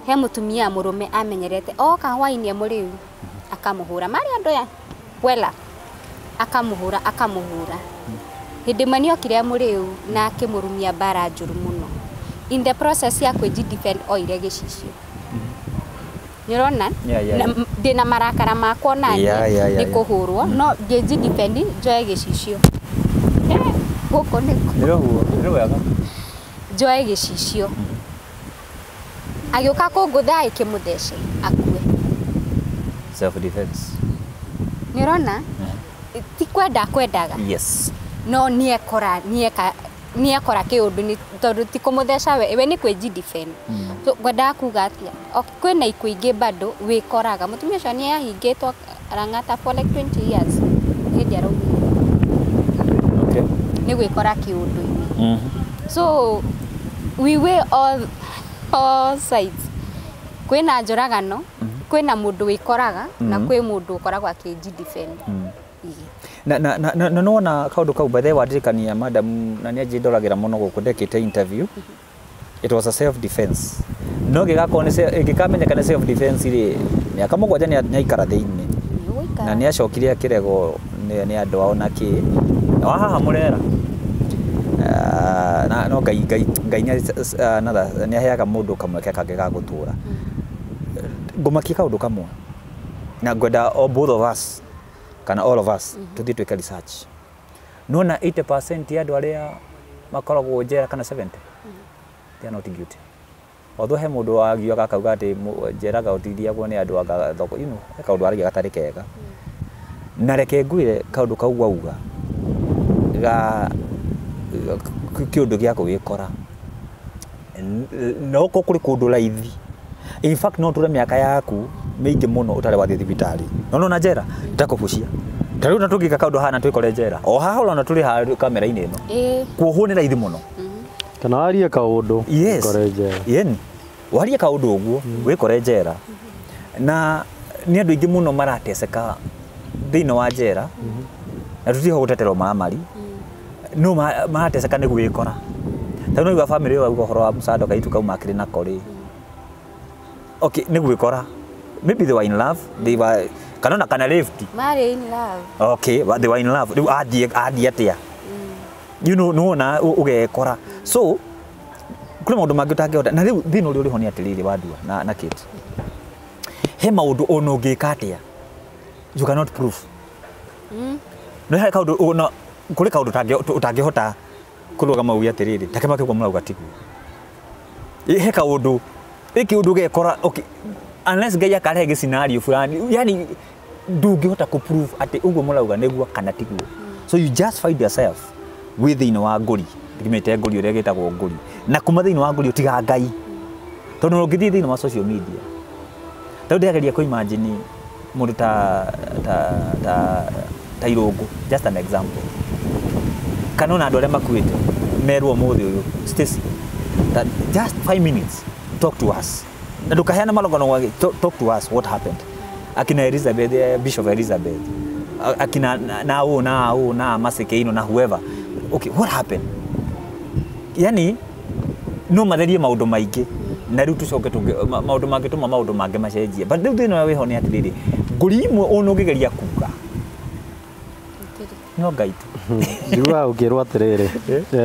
He mũtumia mũrũme amenyerete oka hwainĩ mũrĩu akamũhũra marĩ andũ ya wela akamũhũra akamũhũra. Hĩndĩ ĩmwe nĩokire mũrĩu na akĩmũrumia mbara njũru mũno. In the process ya kwĩji defend oire gĩcicio. Nĩũrona? Yeah. Ndĩna marakara makwa naniĩ Yeah. nĩ kũhũrwo no ngĩji defend njoe gĩcicio. Gũkũ nĩkũ? Nĩ ũguo, nĩ wega. Njoe gĩcicio. Agĩũka kũngũtha ĩkĩmũthece akue. Self defense. Nĩũrona? Ti kwenda kwendaga. Yes. No nĩekora nĩeka nĩekora kĩũndũ nĩ tondũ ti kũmũtheca we nĩ kwĩji defend. So ngwendaga kuga atĩa? Kwĩna ikuũ ingĩ bado wĩkoraga. Mũtumia ũcio nĩ ahingĩtwo Lang'ata for like 20 years. Hĩndĩ araumire. Okay. Nĩ gwĩkora kĩũndũ-inĩ. So we weigh all sides. Kwĩna njũragano, kwĩna mũndũ wĩkoraga na kwĩ mũndũ ũkoragwo akĩji defend. Na nona kaũndũ kau by the way wandirikania madam na nĩ anjĩndoragĩra mũno gũkũ ndekĩte interview. It was a self defense. No gĩgakorwo nĩ ĩngĩkamenyeka nĩ self defense rĩ, mĩaka 7 nĩ aikara thĩinĩ. Na nĩ acokire akĩregwo nĩ andũ ao na kĩ. Na wa haha mũrera. Na no Ngai Ngai Ngai nĩ aheaga mũndũ kamweke kangĩ ga gũtũra. Ngũmakia kaũndũ kamwe. Na ngwenda both of us kana all of us tuthiĩ twĩke research. Nona 80% ya andũ arĩa makoragwo njera kana 70 they are not guilty. Although he mũndũ wagiaga akauga atĩ njera gũtithiagwo nĩ andũ anga thoko, you know, he kaũndũ aragia gatarĩ kega. Na reke ngwĩre kaũndũ kau wauga ga kĩũndũ gĩa gwĩkora no ko kũrĩ kũndũ raithi. In fact no tũre mĩaka yaku mĩingĩ mũno ũtarĩ wathiĩ thibitarĩ. No nona njera itakũbucia. Ta rĩu na tũngĩka kaũndũ hana twĩkore njera. O haha ũrona tũrĩ haha kamera-inĩ ĩno. Kuohwo nĩ raithi mũno. Kana warie kaũndũ wĩkore njera. Yeni. Warie kaũndũ ũguo wĩkore njera. Na nĩ andũ aingĩ mũno marateseka thĩinĩ wa njera. Na tũtiho gũteterwo maramari. No marateseka nĩ gwĩkora. Ta rĩu no family ĩyo ũhoro wa mũcando kaitu kau makĩrĩ nako rĩ. Okay, nĩ gwĩkora. Maybe they were in love. They were kana kana left. Marĩ in love. Okay, but they were in love. Rĩu athiĩ atĩa? You know, no na ũgekora. So kũrĩ maũndũ mangĩ ũtangĩhota. Na rĩu thĩna ũrĩa ũrĩ ho nĩ atĩrĩrĩ wandua na Kate. He maũndũ ona ũngĩka atĩa you cannot prove. No he kaũndũ ona kũrĩ kaũndũ ũtangĩhota kũrũgama uge atĩrĩrĩ take make ũguo mũrauga tiguo. He kaũndũ ĩkĩ ũndũ ũgekora okay unless Ngai akarehe gĩ scenario fulani yani ndũngĩhota kũ prove atĩ ũguo mũrauga nĩguo kana tiguo. So you just find yourself wĩ thĩinĩ wa ngũri, ndĩmĩte ngũri ũrĩa gĩtagwo ngũri, na kuma thĩinĩ wa ngũri ũtiga Ngai, tondũ ũngĩthiĩ thĩinĩ wa social media tondũ ndĩrageria kũ imagine mũndũ ta Irũngũ, just an example, kana ona andũ arĩa makuĩte merwo ũmũthĩ ũyũ Stacy that just 5 minutes talk to us na ndũkaheana marũgano gwake, talk to us what happened. Akina Elizabeth, Bishop Elizabeth, akina na ũ na ũ na Masekeino na whoever, okay what happened? Yani no matherie maũndũ maingĩ na rĩu tũcoke maũndũ mangĩtũma maũndũ mangĩ macenjie. But rĩu thĩna ũrĩa wĩho nĩ atĩrĩrĩ, ngũri imwe ona ũngĩgeria kuga No Ngai tu. Njiguaga ũkĩrwo atĩrĩrĩ,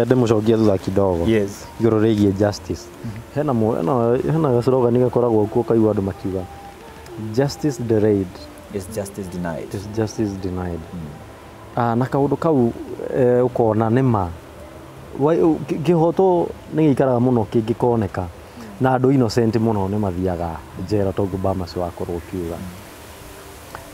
ndĩmũcokie thutha kidogo. Yes. Igũrũ rĩgiĩ justice. Hena hena gacurogani gakoragwo kuo ũkaigua andũ makiuga justice delayed is justice denied. Is justice denied. Na kaũndũ kau ũkona nĩ ma kĩhoto nĩ gĩikaraga mũno kĩngĩkoneka na andũ innocent mũno nĩ mathiaga njera tondũ Bamas wakorwo ũkiuga.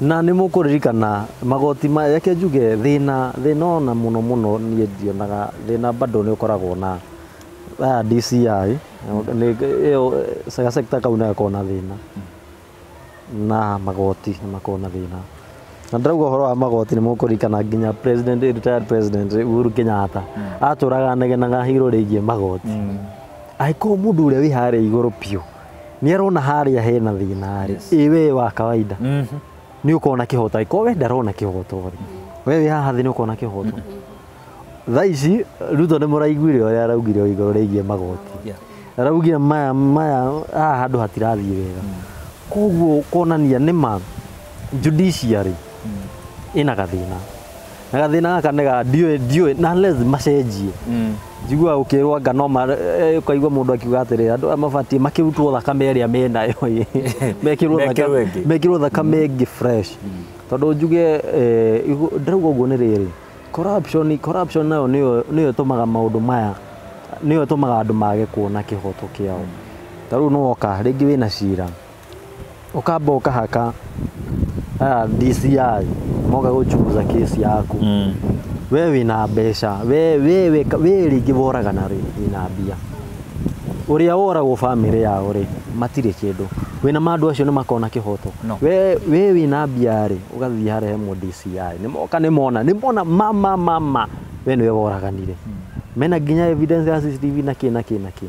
Na nĩ mũkũririkana magoti maya, reke njuge thĩna thĩna ona mũno mũno niĩ ndionaga thĩna bado nĩ ũkoragwo na aya DCI nĩ ĩyo gacekta kau nĩ gakoragwo na thĩna na magoti nĩ makoragwo na thĩna. Na ndĩrauga ũhoro wa magoti nĩ mũkũririkana nginya president, retired president Uhuru Kenyatta atũraga anegenaga igũrũ rĩgiĩ magoti. Angĩkorwo mũndũ ũrĩa wĩ harĩa igũrũ biũ nĩ arona harĩa hena thĩna rĩ, ĩ we wa kawaida nĩ ũkona kĩhoto. Angĩkorwo we ndarona kĩhoto rĩ, we wĩ haha thĩ nĩ ũkona kĩhoto. Thaa ici Ruto nĩ mũraiguire ũrĩa araugire igũrũ rĩgiĩ magoti. Araugire maya maya haha handũ hatirathiĩ wega. Koguo kuonania nĩ ma judiciary ĩna gathĩna. Na gathĩna gaka nĩ ga ndiũĩ na unless macenjie. Njiguaga ũkĩrwo anga no ũkaigua mũndũ akiuga atĩrĩrĩ, andũ aya mabatiĩ makĩrutwo thakame ĩrĩa menayo ĩ. Mekĩrwo Mekĩrwo ĩngĩ. Mekĩrwo thakame ĩngĩ fresh. Tondũ njuge ndĩrauga ũguo nĩ rĩrĩ, corruption nayo nĩyo ĩtũmaga maũndũ maya, nĩyo ĩtũmaga andũ mage kuona kĩhoto kĩao. Ta rĩu nĩwoka rĩngĩ wĩna cira, ũkamba ũkahaka aya DCI moka gũchunguza kesi yaku. We wĩna mbeca, we rĩngĩ woragana rĩ, wĩna mbia. Ũrĩa woragwo bamĩrĩ yao rĩ, matirĩ kĩndũ. Wĩna ma andũ acio nĩ makona kĩhoto. No. We wĩna mbia rĩ, ũgathiĩ harĩa he DCI. Nĩ moka nĩ mona, nĩ mona ma ma ma ma we nĩwe woraganire. Mena nginya evidence ya CCTV na kĩ na kĩ na kĩ.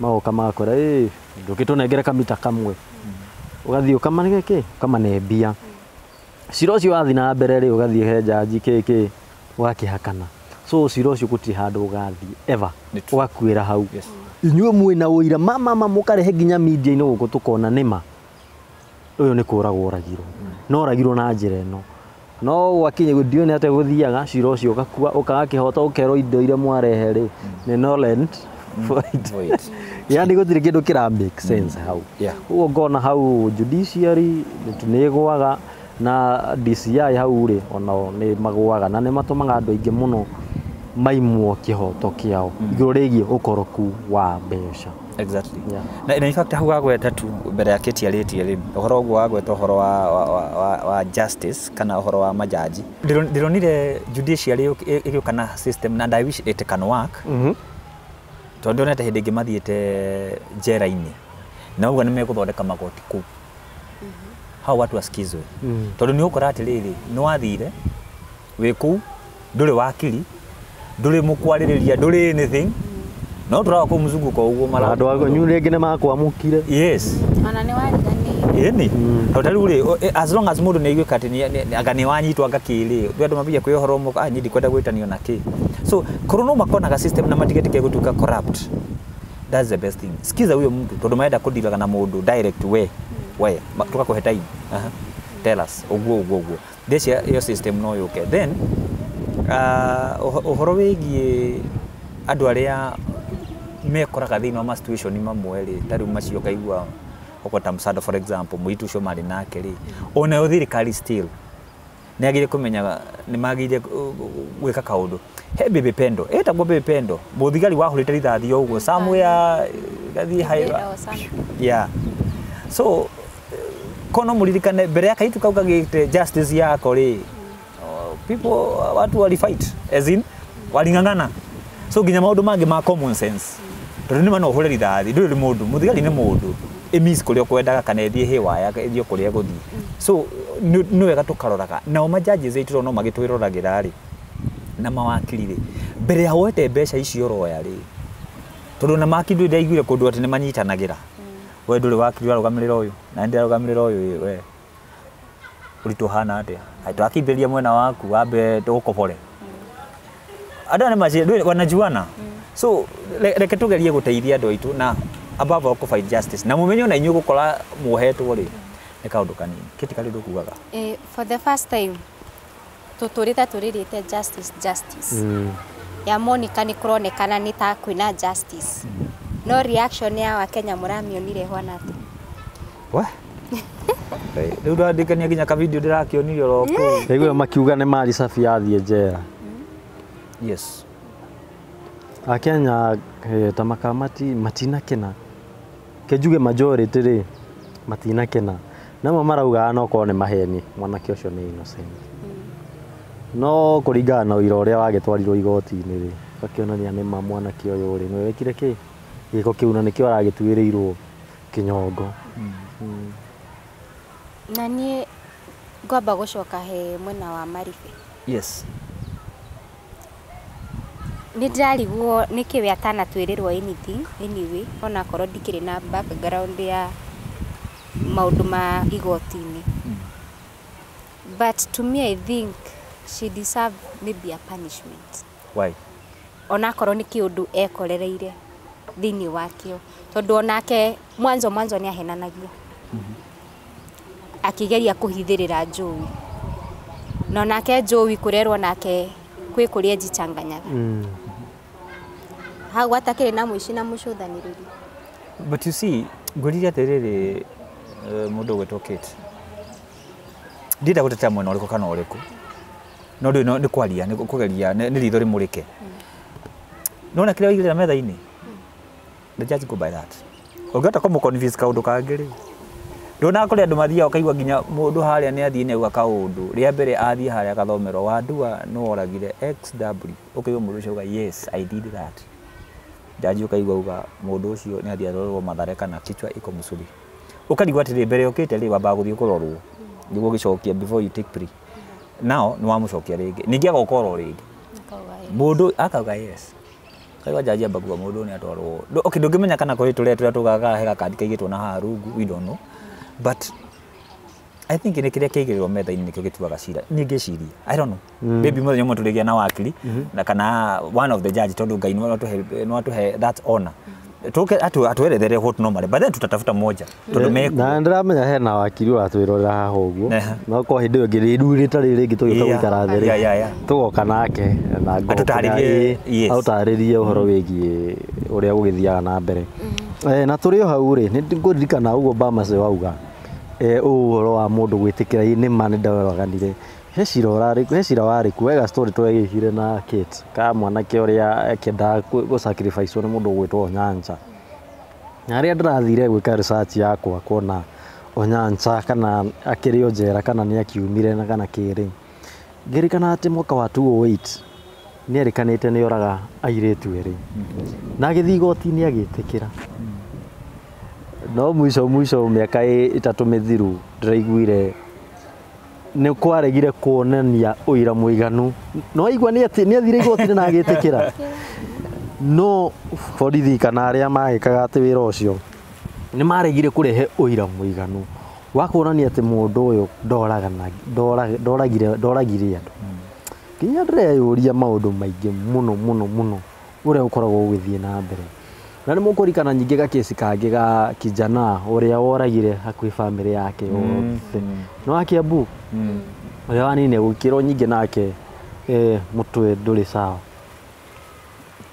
Magoka magakora, ĩ ndũkĩtũnengere kamita kamwe. Ũgathiĩ ũkamane kĩ, ũkamane mbia. Cira ũcio wathiĩ na mbere rĩ, ũgathiĩ he jaji kĩ kĩ, ũgakĩhakana. So cira ũcio gũtirĩ handũ ũgathiĩ ever. Nĩ true. Ũgakuĩra hau. Yes. Inyuĩ mwĩna ũira ma ma ma mũkarehe nginya media-inĩ gũkũ tũkona nĩma ũyũ nĩ kũragwo oragirwo. No oragirwo na njĩra ĩno. No gwakinya ndiũĩ nĩ atĩa gũthiaga cira ũcio ũgakua ũkaga kĩhoto ũkerwo indo iria mwarehe rĩ nĩ null and void. Void. Yani gũtirĩ kĩndũ kĩra make sense hau. Ũguo ngona hau judiciary nĩ ĩgũaga na DCI hau rĩ onao nĩ magũaga na nĩ matũmaga andũ aingĩ mũno maimwo kĩhoto kĩao igũrũ rĩgiĩ ũkoroku wa mbeca. Exactly. Yeah. Na in fact hau wagweta tu mbere ya Kate arĩtie rĩ, ũhoro ũguo wagweta ũhoro wa justice kana ũhoro wa majaji. Ndĩronire judiciary ĩgĩũka na system na and I wish it can work. Tondũ ndĩronete hĩndĩ ĩngĩ mathiĩte njera-inĩ na ũguo nĩ megũthondeka magoti kũu. Hau watu wasikizwe. Tondũ nĩ ũgũkora atĩrĩrĩ, nĩ wathire wĩ kũu, ndũrĩ wakiri, ndũrĩ mũkwarĩrĩria, ndũrĩ anything. No tũraga kũu mzunguko ũguo mara. Andũ anyu rĩngĩ nĩ makwamũkire. Yes. Ona nĩ wariganĩire. Ĩni. Tondũ ta rĩu rĩ, as long as mũndũ nĩ aiguĩka atĩ anga nĩ wanyitwo anga kĩ rĩ, andũ mambia kwĩ ũhoro ũmwe, ah, niĩ ndikwenda gwĩtanio na kĩ. So, korwo no makonaga system na matigetĩkie gũtuĩka corrupt. That's the best thing. Sikiza huyo mtu tondũ marenda kũdealaga na mũndũ direct we. We, tũgakũhe time. Aha. Tell us ũguo ũguo ũguo. Ndĩcia ĩyo system no yũke. Then ũhoro wĩgiĩ andũ arĩa mekoraga thĩinĩ wa ma situation mamwe rĩ, ta rĩu macio ũkaigua ũkota ta Msado for example, mũirĩtu ũcio marĩ nake rĩ, onayo thirikari still nĩ agĩrĩire kũmenya nĩ magĩrĩire gwĩka kaũndũ. He Baby Pendo, ĩtagwo Baby Pendo, mũthigari wahũrĩte rithathi o ũguo somewhere gathiĩ Ĩrĩa o somewhere. Yeah. So kono mũririkane mbere ya kaitu kau kagĩte justice yako rĩ, people watu wali fight as in waling'ang'ana. So nginya maũndũ mangĩ ma common sense tondũ nĩ ma no ũhũre rithathi ndũrĩ mũndũ mũthigari nĩ mũndũ ĩmiss kũrĩa ũkwendaga kana ĩthiĩ haywire ĩthiĩ kũrĩa ĩgũthiĩ. So nĩ wega tũkaroraga nao ma judges aitũ no magĩtwĩroragĩra rĩ na mawakiri rĩ mbere ya woete mbeca icio ũroya rĩ tondũ na makiri ndĩ ndaiguire kũndũ atĩ nĩ manyitanagĩra we ndũrĩ wakiri ũrarũgamĩrĩra ũyũ na nĩ ndĩrarũgamĩrĩra ũyũ we ũritũ ũhana atĩa Hai, twakindĩria mwena waku wambe tũgũkobore andũ aya nĩ wanajuana. So reke tũgerie gũteithia andũ aitũ na above all kũ fight justice na mũmenye ona inyuĩ gũkora muohetwo rĩ nĩ kaũndũ kanini kĩti karĩ ndũkugaga. For the first time Tũtũrĩte tũrĩrĩte justice, justice ya Monica nĩ kũronekana nĩ ta kwĩna justice, no reaction ya Wakenya mũramĩonire hwana atĩa? We rĩu ndandĩkania nginya ka video ndĩrakĩonire oro kũu. Ndaigua makiuga nĩ Mari Safi athiĩ njera. Yes. Akenya ta makamati matinakena, kenjuge majority rĩ matinakena, namo maraugaga no korwo nĩ maheni, mwanake ũcio nĩ innocent, no kũringana na ũira ũrĩa wagĩtwarirwo igoti-inĩ rĩ, gakĩonania nĩ ma mwanake ũyũ rĩ nĩwe wekire kĩ gĩko kĩu na nĩkĩo aragĩtuĩrĩirwo kĩnyongo. Na niĩ ngwamba gũcoka he mwena wa Maribe. Yes. Nĩ ndĩrarigwo nĩkĩ we atanatwĩrĩrwo anything anyway, onakorwo ndikĩrĩ na background ya maũndũ ma igoti-inĩ, but to me I think she deserve maybe a punishment. Why? Onakorwo nĩ kĩũndũ ekorereire thĩinĩ wakĩo, tondũ onake mwanzo mwanzo nĩ ahenanagia akĩgeria kũhithĩrĩra Joey, na onake Joey kũrerwo nake kwĩ kũrĩa ejichanganyaga hau atakĩrĩ na mũici na mũcũthanĩrĩri. But you see, ngwĩrire atĩrĩrĩ, mũndũ ũgwĩtwo Kate, ndĩrenda gũtetea mwena ũrĩkũ kana ũrĩkũ, no ndũĩ no nĩ kwaria nĩ kũgeria nĩ ritho rĩmũrĩke. Nona kĩrĩa waigĩrĩra metha-inĩ, the judge go by that. Ũngĩhota kũmũ convince kaũndũ kangĩ rĩ, ndũna kũrĩ andũ mathiaga ũkaigua nginya mũndũ harĩa nĩ athiĩ nĩ auga kaũndũ rĩa mbere athiĩ harĩa agathomerwo Wandua nĩ woragire XW, ũkaigua mũndũ ũcio auga, "Yes, I did that." Jaji ũkaigua auga mũndũ ũcio nĩ athiĩ arorwo Mathare kana kichwa iko msuri. Ũkarigwo atĩrĩ, mbere ũkĩte rĩ, wambaga gũthiĩ kũrorwo nĩguo ũgĩcokia before you take plea. Now nĩ wamũcokia rĩngĩ, ningĩ agoka oro rĩngĩ. Akauga yes. Mũndũ akauga yes. Kaigua jaji amba kuga mũndũ nĩ atwarwo. Okay, ndũngĩmenya kana kũrĩ tũrĩa tũrĩa tugaga he gakandi kaigĩtwo na haha rungu, we don't know, but I think nĩ kĩrĩa kĩigĩrĩrwo metha-inĩ nĩkĩo gĩtuaga cira. Niĩ ngĩciria, I don't know, maybe mũthenya ũmwe tũrĩgĩa na wakiri na kana one of the judge, tondũ Ngai nĩ atũhe that honor, tuke atuerethere what normally, but then tutatafuta moja tondũ mekuo. Na ndĩramenya hena wakiri ũratwĩrorera haha ũguo. No korwo hĩndĩ ĩyo ĩngĩ rĩu rĩtarĩ rĩngĩ tũgĩũka gũikara thĩ rĩ, tũgoka nake na ngoka. Atũtarĩrie, yes. Atũtarĩrie ũhoro wĩgiĩ ũrĩa gũgĩthiaga na mbere. Na tũrĩ o hau rĩ, nĩ ngũririkana ũguo Bamase wauga ũũ ũhoro wa mũndũ gwĩtĩkĩra ĩ nĩ ma nĩ ndoraganire, he cira ũrarĩ, he cira warĩ kuo wega, story twegĩkire na Kate ka mwanake ũrĩa akĩendaga gũ sacrifice nĩ mũndũ ũgwĩtwo Onyancha, na rĩrĩa ndĩrathire gwĩka research yakwa kuona Onyancha kana akĩrĩ o njera kana nĩ akiumire na kana kĩrĩ, ngĩririkana atĩ mwaka wa 2008 nĩ erĩkanĩte nĩ oraga airĩtu erĩ na agĩthiĩ igoti-inĩ agĩtĩkĩra, no mwisho mwisho mĩaka 3 mĩthiru ndĩraiguire nĩ kwaregire kuonania ũira mũiganu. No aigua nĩ athire igoti-inĩ na agĩtĩkĩra, no borithi kana arĩa magĩkaga atĩ wĩra ũcio nĩ maregire kũrehe ũira mũiganu wa kuonania atĩ mũndũ ũyũ ndoragana ndoragire ndoragire andũ. Nginya ndĩreyũria maũndũ maingĩ mũno mũno mũno ũrĩa ũkoragwo ũgĩthiĩ na mbere. Na nĩ mũkũririkana nyingĩ gakĩci kangĩ ga kijana ũrĩa woragire hakuhĩ bamĩrĩ yake yothe nĩ wa Kiambu, ũrĩa wanine gũkĩrwo nyingĩ nake mũtwe ndũrĩ sawa,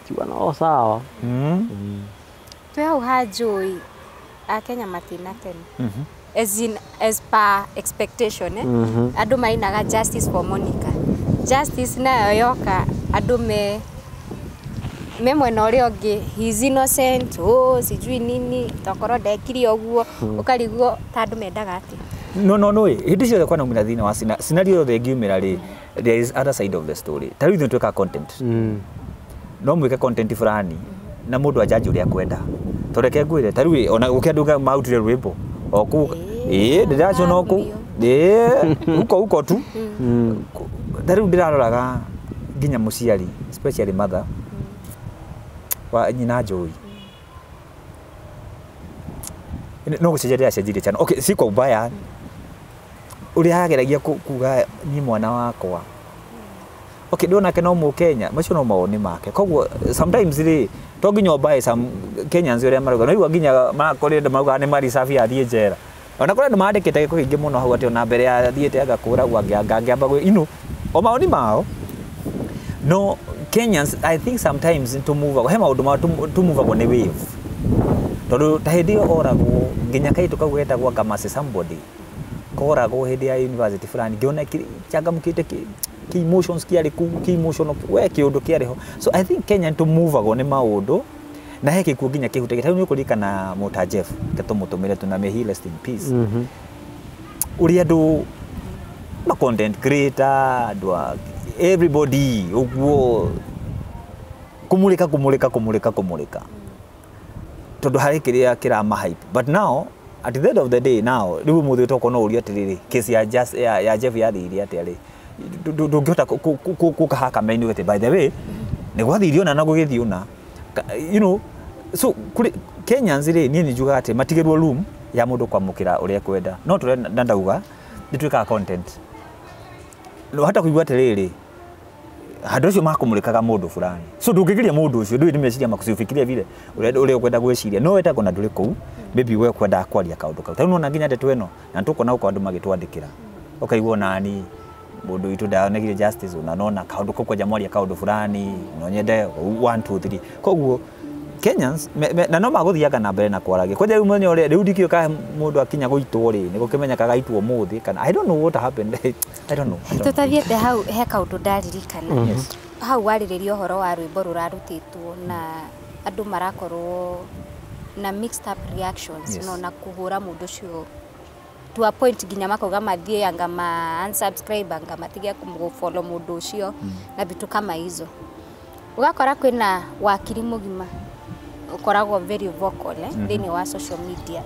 kiuga no sawa. Twĩ hau ha Joey, Akenya matinakena as in as per expectation, eh? Andũ mainaga justice for Monica, justice nayo yoka, andũ me mwena ũrĩa ũngĩ, he is innocent, oh, sijui nini, tokorwo ndekire ũguo, ũkarigwo ta andũ mendaga atĩa. No, hĩndĩ ciothe kwanaumĩra thĩinĩ wa scenario yothe ĩngiumĩra rĩ, there is other side of the story. Ta rĩu ithuĩ twĩkaga content, no mwĩke content fulani na mũndũ anjanji ũrĩa akwenda. Tondũ reke ngwĩre, ta rĩu ona gũkĩ andũ marutire rwĩmbo o kũu, ĩĩ, ndĩraciona o kũu, ĩĩ, huko huko tu. Ta rĩu ndĩraroraga nginya mũciari, especially mother wa nyina Joey, no gũcenjia ndĩracenjirie channel. Okay, si kwa ubaya, ũrĩa ageragia kuga ni mwana wakwa. Okay, ndonake no mũkenya, macio no mawoni make. Koguo sometimes rĩ, to nginya ũmbae some Kenyans ũrĩa marauga. No nginya kũrĩ andũ marauga nĩ Marisabi athiĩ njera, ona kũrĩ andũ mandĩkĩte gĩko kĩingĩ mũno hau atĩ ona mbere ya athiĩte agakũragwo angĩamba gwĩ ino. O mawoni mao. No Kenyans, I think sometimes tũmuvagwo he maũndũ ma tũmuvagwo nĩ wave, tondũ ta hĩndĩ ĩyo oragwo nginya kaitũ kau getagwo Ngamasi somebody koragwo hĩndĩ ya university fulani, ngĩona changamkĩte kĩ emotions kĩarĩ kũu, kĩ emotional we kĩũndũ kĩarĩ ho. So I think Kenya tũmuvagwo nĩ maũndũ na he gĩkuũ nginya kĩhutagia. Ta rĩu nĩ ũkũririkana Mũta Jeff, ke tũmũtũmĩre tu na may he rest in peace, ũrĩa andũ ma content creator, andũ a everybody ũguo kũmũrĩka kũmũrĩka kũmũrĩka kũmũrĩka, tondũ harĩ kĩrĩa kĩrama hype. But now at the end of the day, now rĩu ũmũthĩ tokorwo no ũrie atĩrĩrĩ, case ya, Just, ya Jeff yathire atĩa rĩ? Ndũngĩhota gũka haha kamera-inĩ ũgĩte by the way nĩ gwathirie ũna na gũgĩthiĩ ũna. So kũrĩ Kenyans rĩ, niĩ nĩ njugaga atĩ matigĩrwo room ya mũndũ kwamũkĩra ũrĩa ekwenda, no tũrĩa na ndauga nĩ twĩkaga content no hata kũigua atĩrĩrĩ handũ acio makũmũrĩkaga mũndũ fulani, so ndũngĩgiria mũndũ ũcio, ndũĩ nĩ meciria maku, ufikirie vile ũrĩa ũkwenda gwĩciria, no wetagwo na ndũrĩ kũu, maybe we kwendaga kwaria kaũndũ kau. Tarĩu nona nginya ndeto ĩno na tũkona gũkũ andũ magĩtwandĩkĩra, ũkaigua nani mũndũ witũ ndaonegire justice, ona nona kaũndũ kau kwanja mwaria kaũndũ fulani no nyende 1 2 3. Koguo Kenyans na no magũthiaga na mbere na kwaragia kwanja. Rĩu mũthenya ũrĩa rĩu ndikĩũĩ kana mũndũ akinya gũitwo rĩ, nĩ gũkĩmenyekaga aitwo ũmũthĩ kana I don't know what happened. I don't know. I don't know. Tũtathiĩte hau he kaũndũ ndaririkana. Hau warĩrĩria ũhoro wa rwĩmbo rũrarutĩtwo na andũ marakorwo na mixed up reactions. No na kũhũra mũndũ ũcio to a point nginya makauga mathiĩ anga ma unsubscribe, anga matige kũfollow mũndũ ũcio na vitu kama hizo. Ũgakora kwĩna wakiri mũgima ũkoragwo very vocal thĩinĩ wa social media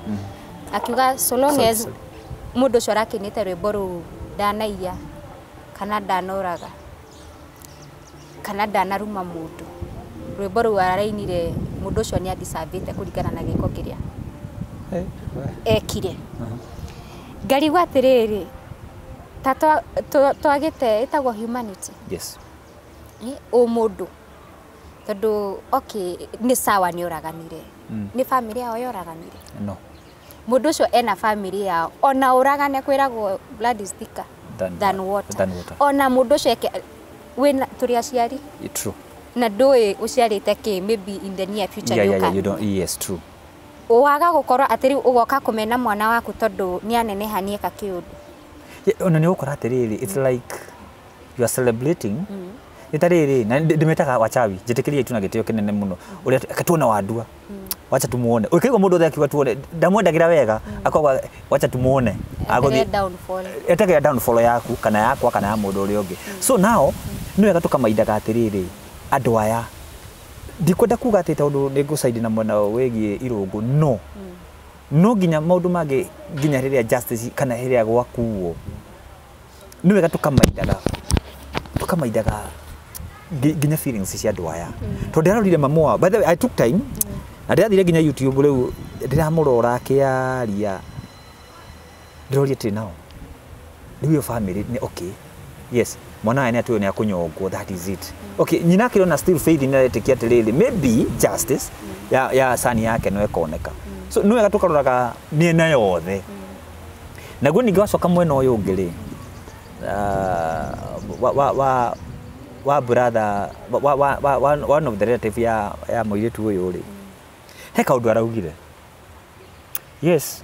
akiuga so long Sorry, as sorry. mũndũ ũcio arakinĩte rwĩmbo rũu ndanaiya kana ndanoraga kana ndanaruma mũndũ, rwĩmbo rũu arainire mũndũ ũcio nĩ adisavĩte kũringana na gĩko kĩrĩa ekire. Ngarigwo atĩrĩrĩ, ta twagĩte ĩtagwo humanity. Ũmũndũ, tondũ okay, nĩ sawa nĩ ũraganire, nĩ family yao yoraganire? No. Mũndũ ũcio ena family yao, ona ũragane kwĩragwo blood is thicker than water. Than water. Ona mũndũ ũcio eke wĩna tũrĩ aciari True. Na ndũĩ ũciarĩte kĩ, maybe in the near future Yeah, nĩ you don't, yes, true. Waga gũkorwo atĩ rĩu ũgoka kũmena mwana waku tondũ nĩ aneneha nĩ eka kĩũndũ. Yeah, ona nĩ ũgũkora atĩrĩrĩ, it's like you are celebrating nĩ ta rĩrĩ na ndĩmetaga wachawi, njĩtĩkĩrie tu na gĩtĩo kĩnene mũno ũrĩa katuona wandua, wacha tumuone, ũkĩigua mũndũ othe akiuga tuone ndamwendagĩra wega, akauga wacha tumuone. Eterere downfall. Etagĩra downfall yaku kana yakwa kana ya mũndũ ũrĩa ũngĩ. So now nĩ wega tũkamaindaga atĩrĩrĩ, andũ aya ndikwenda kuga atĩ tondũ nĩ ngũcaidi na mwena wĩgiĩ irũngũ, no no nginya maũndũ mangĩ nginya rĩrĩa justice kana rĩrĩa gwakuo, nĩ wega tũkamaindaga nginya feelings cia andũ aya, tondũ ndĩrarorire mamu wao. By the way, I took time na ndĩrathire nginya YouTube, rĩu ndĩramũrora akĩaria, ndĩroria atĩrĩ, nao rĩu ĩyo family nĩ okay, yes, mwana aya nĩ atũĩ nĩ akũnyongwo, that is it, okay. Nyina akĩrona still faith nĩ aretĩkia atĩrĩrĩ, maybe justice ya sani yake no ĩkoneka. So nĩ wega tũkaroraga mĩena yothe. Naguo ningĩ wacoka mwena ũyũ ũngĩ rĩ, wa brother wa one of the relative ya mũirĩtu ũyũ rĩ, he kaũndũ araugire, yes,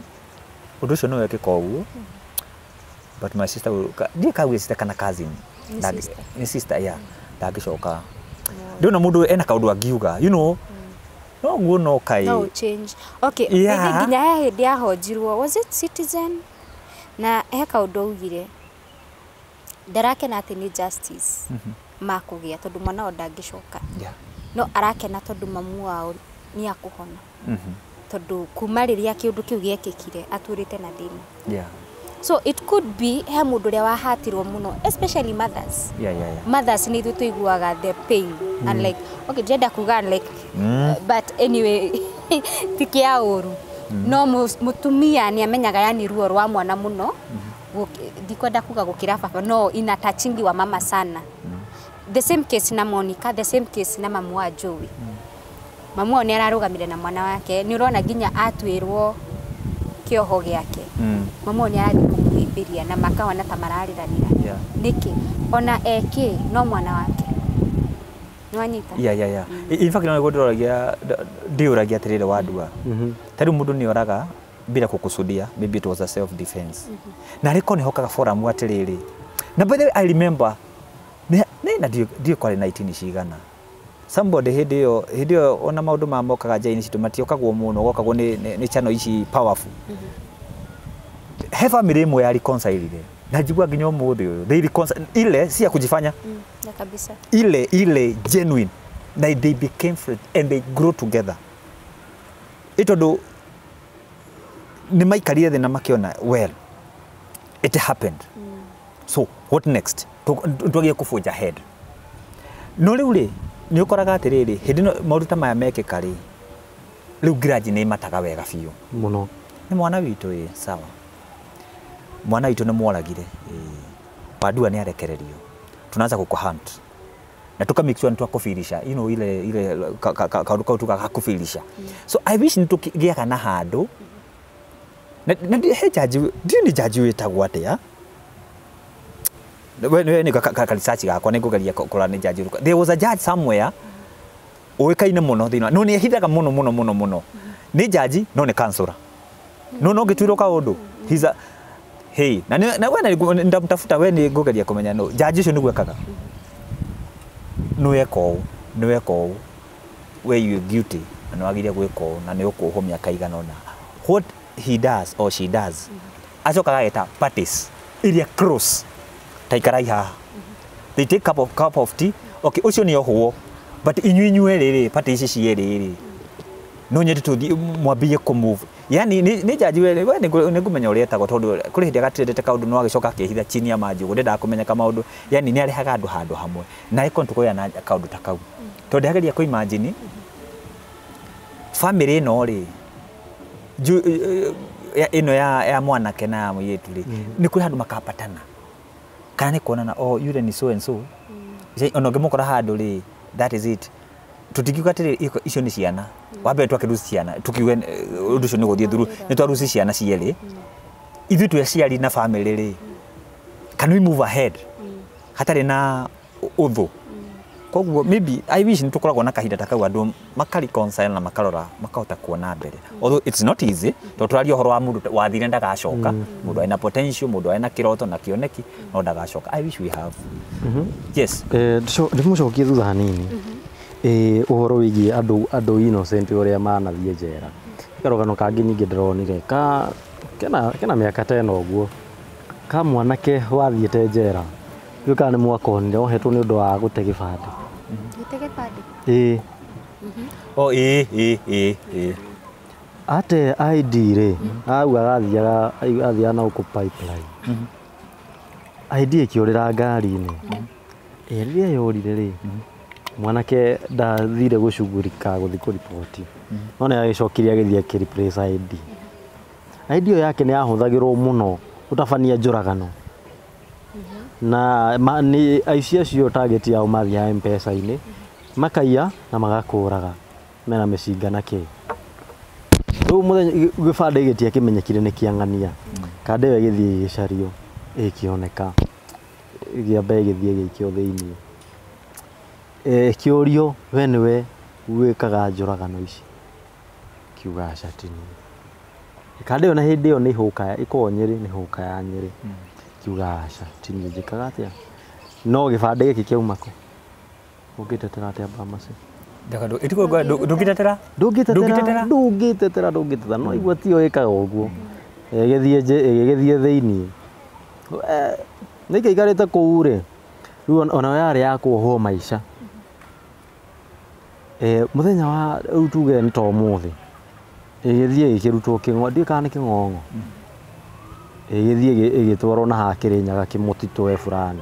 ũndũ ũcio nĩ wekĩka ũguo, but my sister ndiĩ kaugire sister kana cousin. Nĩ sister. Nĩ sister, yeah, ndangĩcoka. Ndĩrona mũndũ ena kaũndũ angiuga, no guo no kai No change, okay. I think nginya he hĩndĩ yahonjirwo, was it Citizen, na he kaũndũ augire ndarakena atĩ nĩ justice makũgĩa tondũ mwana wao ndangĩcoka, no arakena tondũ mamu wao nĩ akũhona, tondũ kuma rĩrĩa kĩũndũ kĩu gĩekĩkire atũrĩte na thĩna. So it could be he mũndũ ũrĩa wahatirwo mũno, especially mothers. Mothers nĩ ithuĩ tũiguaga the pain and like, okay, ndĩrenda kuga like, but anyway ti kĩa ũru, no mũtumia nĩ amenyaga yani ruo rwa mwana mũno. Ndikwenda kuga gũkĩra baba, no ina touchingi wa mama sana. The same case na Monica, the same case na mamu wa Joey. Mamu wao nĩ ararũgamire na mwana wake, nĩ ũrona nginya atuĩrwo kĩoho gĩake, mamu wao nĩ arathiĩ kũmũhũra. makahĩmbĩria na makahana ta mararĩranĩra. Nĩkĩ ona eke no mwana wake nĩwanyita? Yeah. In fact, no ndĩroragia, ndiũragia atĩrĩrĩ, wandua ta rĩu mũndũ nĩ oraga bila kukusudia, maybe it was a self defense, na rĩko nĩ hokaga forum atĩrĩrĩ. Na by the way, I remember nĩ na ndiũ kwarĩ 19 cigana somebody hĩndĩ ĩyo ona maũndũ ma mokaga nja-inĩ citũ matiokagwo mũno, gokagwo nĩ channel ici powerful. He family ĩmwe ya reconcile na njigua nginya ũmũthĩ ũyũ they reconcile, ile si ya kujifanya. Ya kabisa. Ile genuine, na they became friends and they grow together, ĩ tondũ nĩ maikarire thĩ na makĩona, well, it happened, so what next? Twagie kũbũnja head. No rĩu rĩ, nĩ ũkoraga atĩrĩrĩ, hĩndĩ ĩno maũndũ ta maya mekĩka rĩ, rĩu grudge nĩ ĩmataga wega biũ. Mũno. Nĩ mwana witũ, ĩ sawa, mwana witũ nĩ mworagire, ĩ wandua nĩ arekererio, tunaanza kukuhunt na tuka make sure nĩ twakufirisha ile kaũndũ kau tugakufirisha. So I wish nĩ tũkĩgĩaga na handũ na he jaji, ndiũ nĩ jaji wĩtagwo atĩa, we nĩ ka research gakwa nĩ ngũgeria kũrora nĩ jaji ũrĩkũ. There was a judge somewhere ũĩkaine mũno thĩinĩ no nĩ ehithaga mũno mũno mũno mũno, nĩ jaji no nĩ counselor, no ngĩtuĩrwo kaũndũ, he's a hey na na we ndamtafuta, we nĩ ngũgeria kũmenya no jaji ũcio nĩguo ekaga, nĩ weka ũũ, nĩ weka ũũ, we you guilty na nĩ wagĩrĩire gwĩka ũũ na nĩ ũkuohwo mĩaka igana ũna. What he does or she does, acokaga ageta parties iria close, ta ikarai haha, they take cup of tea. Okay, ũcio nĩ ohwo, but inyuĩ inyuĩ rĩ party ici cierĩ rĩ, no nyende tũthiĩ mwambie kũ move. Yani nĩ jaji we nĩ ngũmenya ũrĩa etagwo, tondũ kũrĩ hĩndĩ agatĩrĩte kaũndũ no agĩcoka akĩhitha chini ya maji ũguo, ndendaga kũmenyeka maũndũ. Yani nĩ arehaga andũ handũ hamwe na ĩkorwo tũkũgĩa na kaũndũ ta kau, tondũ ndĩrageria kũ imagine family ĩno rĩ, ĩno ya mwanake na ya mũirĩtu rĩ, nĩ kũrĩ handũ makapatana kana nĩ kuonana, oh, yule ni so and so. Ona ũngĩmũkora handũ rĩ, that is it. Tũtingiuga atĩrĩ icio nĩ ciana wa mbere twakĩruci ciana, tukiuge ũndũ ũcio nĩ gũthiĩ through nĩ twaruci ciana cierĩ, ithuĩ twĩ aciari na family rĩ, can we move ahead hatarĩ na ũthũ? Koguo maybe I wish nĩ tũkoragwo na kahinda ta kau, andũ makareconcile na makarora makahota kuona mbere, although it's not easy, tondũ tũraria ũhoro wa mũndũ wathire ndagacoka, mũndũ ena potential, mũndũ ena kĩroto na kĩoneki no ndagacoka. I wish we have, yes. Ndĩmũcokie thutha hanini. Ũhoro wĩgiĩ andũ innocent ũrĩa manathiĩ njera, karũgano kangĩ ningĩ ndĩronire ka kena mĩaka ta ĩno ũguo, ka mwanake wathiĩte njera, ndiũĩ kana nĩ mwakonire, ohetwo nĩ ũndũ wa gũte gĩbandĩ. Gĩte gĩbandĩ? Ĩĩ. Oh, ĩ. Ate ID rĩ, auga athiaga na gũkũ Pipeline, ID ĩkĩũrĩra ngari-inĩ. Ĩ rĩrĩa yorire rĩ, mwanake ndathire gũcugurika gũthiĩ kũriboti, no nĩ agĩcokire agĩthiĩ akĩ replace ID. ID ĩyo yake nĩ yahũthagĩrwo mũno gũtabania njũragano na nĩ aici acio target yao mathiaga M-Pesa-inĩ makaiya na magakũraga mena mĩcinga na kĩ. Rĩu mũthenya gĩbandĩ gĩtiakĩmenyekire nĩ kĩang'ania, kanda ĩyo ĩgĩthiĩ ĩgĩcario, ĩkĩoneka, ĩkĩamba ĩgĩthiĩ ĩgĩikio thĩiniĩ, ĩkĩũrio, we nĩwe wĩkaga njũragano ici? Kiuga aca, ti niĩ. Kanda ĩyo na hĩndĩ ĩyo nĩ hũka ĩkoragwo Nyĩrĩ, nĩ hũka ya Nyĩrĩ. Kiuga aca, ti niĩ njĩkaga atĩa. No gĩbandĩ gĩkĩ kĩauma kũ? Ũngĩtetera atĩa Bamasi? Ndũngĩtetera. Ndũngĩtetera. Ndũngĩtetera? Ndũngĩtetera, ndũngĩtetera, no igua tiyo ĩkaga ũguo, ĩgĩthiĩ thĩiniĩ nĩkĩ ikarĩte kũu rĩ, rĩu ona yarĩ ya kuohwo maica. Mũthenya wa rĩu tuge nĩ ta ũmũthĩ, ĩgĩthiĩ ĩkĩrutwo kĩng'o, ndiũĩ kana nĩ kĩng'ong'o, ĩgĩthiĩ ĩgĩtwarwo na haha Kĩrĩnyaga kĩmũtitũ we fulani,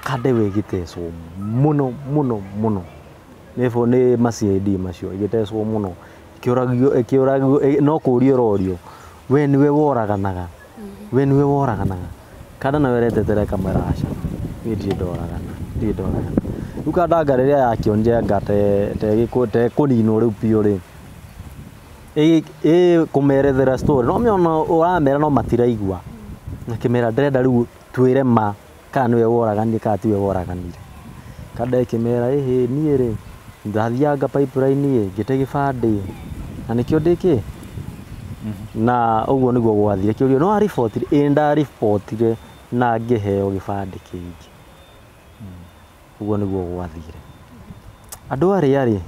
kanda ĩyo ĩgĩtecwo mũno mũno mũno nĩ ma CID macio, ĩgĩtecwo mũno, ĩkĩũragio ĩkĩũragio, no kũũrio ĩrorio, we nĩwe woraganaga, we nĩwe woraganaga. Kanda nayo ĩretetera ĩkamwĩra aca, niĩ ndirĩ ndoragana, ndirĩ ndoragana. Rĩu kandanga rĩrĩa yakĩonire anga te kũninwo rĩu biũ rĩ, ĩ kũmerethera story no mĩona ũramera no matiraigua. Akĩmera ndĩrenda rĩu twĩre ma kana nĩwe woraganire kana tiwe woraganire. Kanda ĩkĩmera ĩhĩ niĩ rĩ ndathianga pipeline ĩ ngĩte gĩbandĩ na nĩkĩo ndĩkĩ na ũguo nĩguo gwathire. Kĩũrio no aribotire? Ĩ ndaribotire na ngĩheo gĩbandĩ kĩngĩ. Ũguo nĩguo gwathire. Andũ arĩa rĩ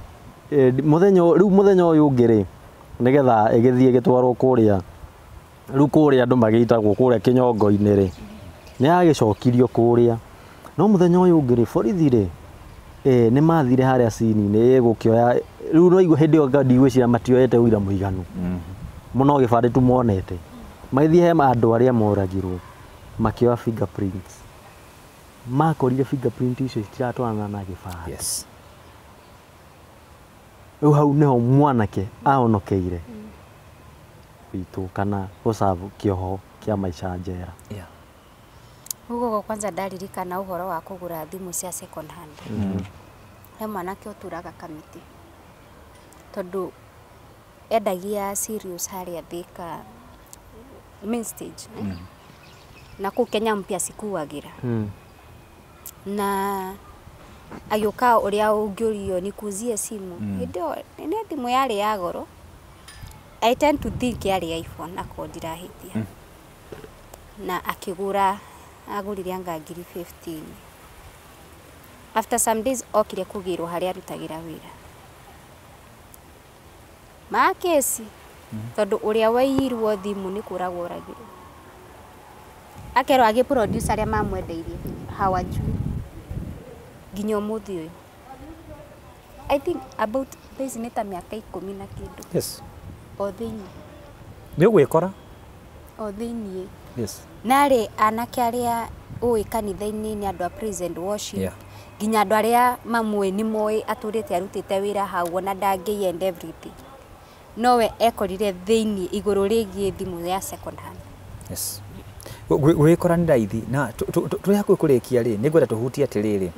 mũthenya rĩu mũthenya ũyũ ũngĩ rĩ nĩgetha ĩgĩthiĩ ĩgĩtwarwo kũrĩa rĩu kũrĩa andũ magĩitagwo kũrĩa kĩnyongo-inĩ rĩ nĩ yagĩcokirio kũrĩa. No mũthenya ũyũ ũngĩ rĩ borithi rĩ nĩ mathire harĩa cini-inĩ gũkĩoya rĩu no igua hĩndĩ ĩyo ndigwĩciria matioete ũira mũiganu mũno gĩbandĩ tu monete. Magĩthiĩ he andũ arĩa moragirwo makĩoya fingerprints. Makorire fingerprint icio citiratwarana na gĩbandĩ. Yes. Rĩu hau nĩho mwanake ahonokeire witũ kana gũcabu kĩoho kĩa maica njera. Yeah. Ũguo kwanza ndaririkana ũhoro wa kũgũra thimũ cia second hand. He mwanake ũturaga kamĩtĩ tondũ endagia cereals harĩa Thika main stage na kũu Kenya Mpya cikuagĩra na agĩũka ũrĩa ũngĩũrio nikuuzie simu hĩndĩ ĩyo nĩ thimũ yarĩ ya goro. I tend to think yarĩ iPhone akorwo ndirahĩtia. Na akĩgũra agũrire anga ngiri 15. After some days okire kũgĩrwo harĩa arutagĩra wĩra ma kesi tondũ ũrĩa waiyirwo thimũ nĩ kũragwo oragirwo. Akerwo agĩ produce arĩa mamwendeirie hawajui nginya ũmũthĩ ũyũ. I think about this nĩ ta mĩaka 10 na kĩndũ. Yes. O thĩinĩ. Nĩ ũgwĩkora? O thĩinĩ. Yes. Narĩ anake arĩa ũĩ kanitha-inĩ nĩ andũ a praise and worship. Yeah. Nginya andũ arĩa mamũĩ nĩ moĩ atũrĩte arutĩte wĩra hau ona ndangĩiya and everything. Nowe ekorire thĩinĩ igũrũ rĩgiĩ thimũ ya second hand. Yes. Gwĩkora nĩ raithi na tũrĩ hakuhĩ kũrĩkia rĩ nĩ ngwenda tũhutie atĩrĩrĩ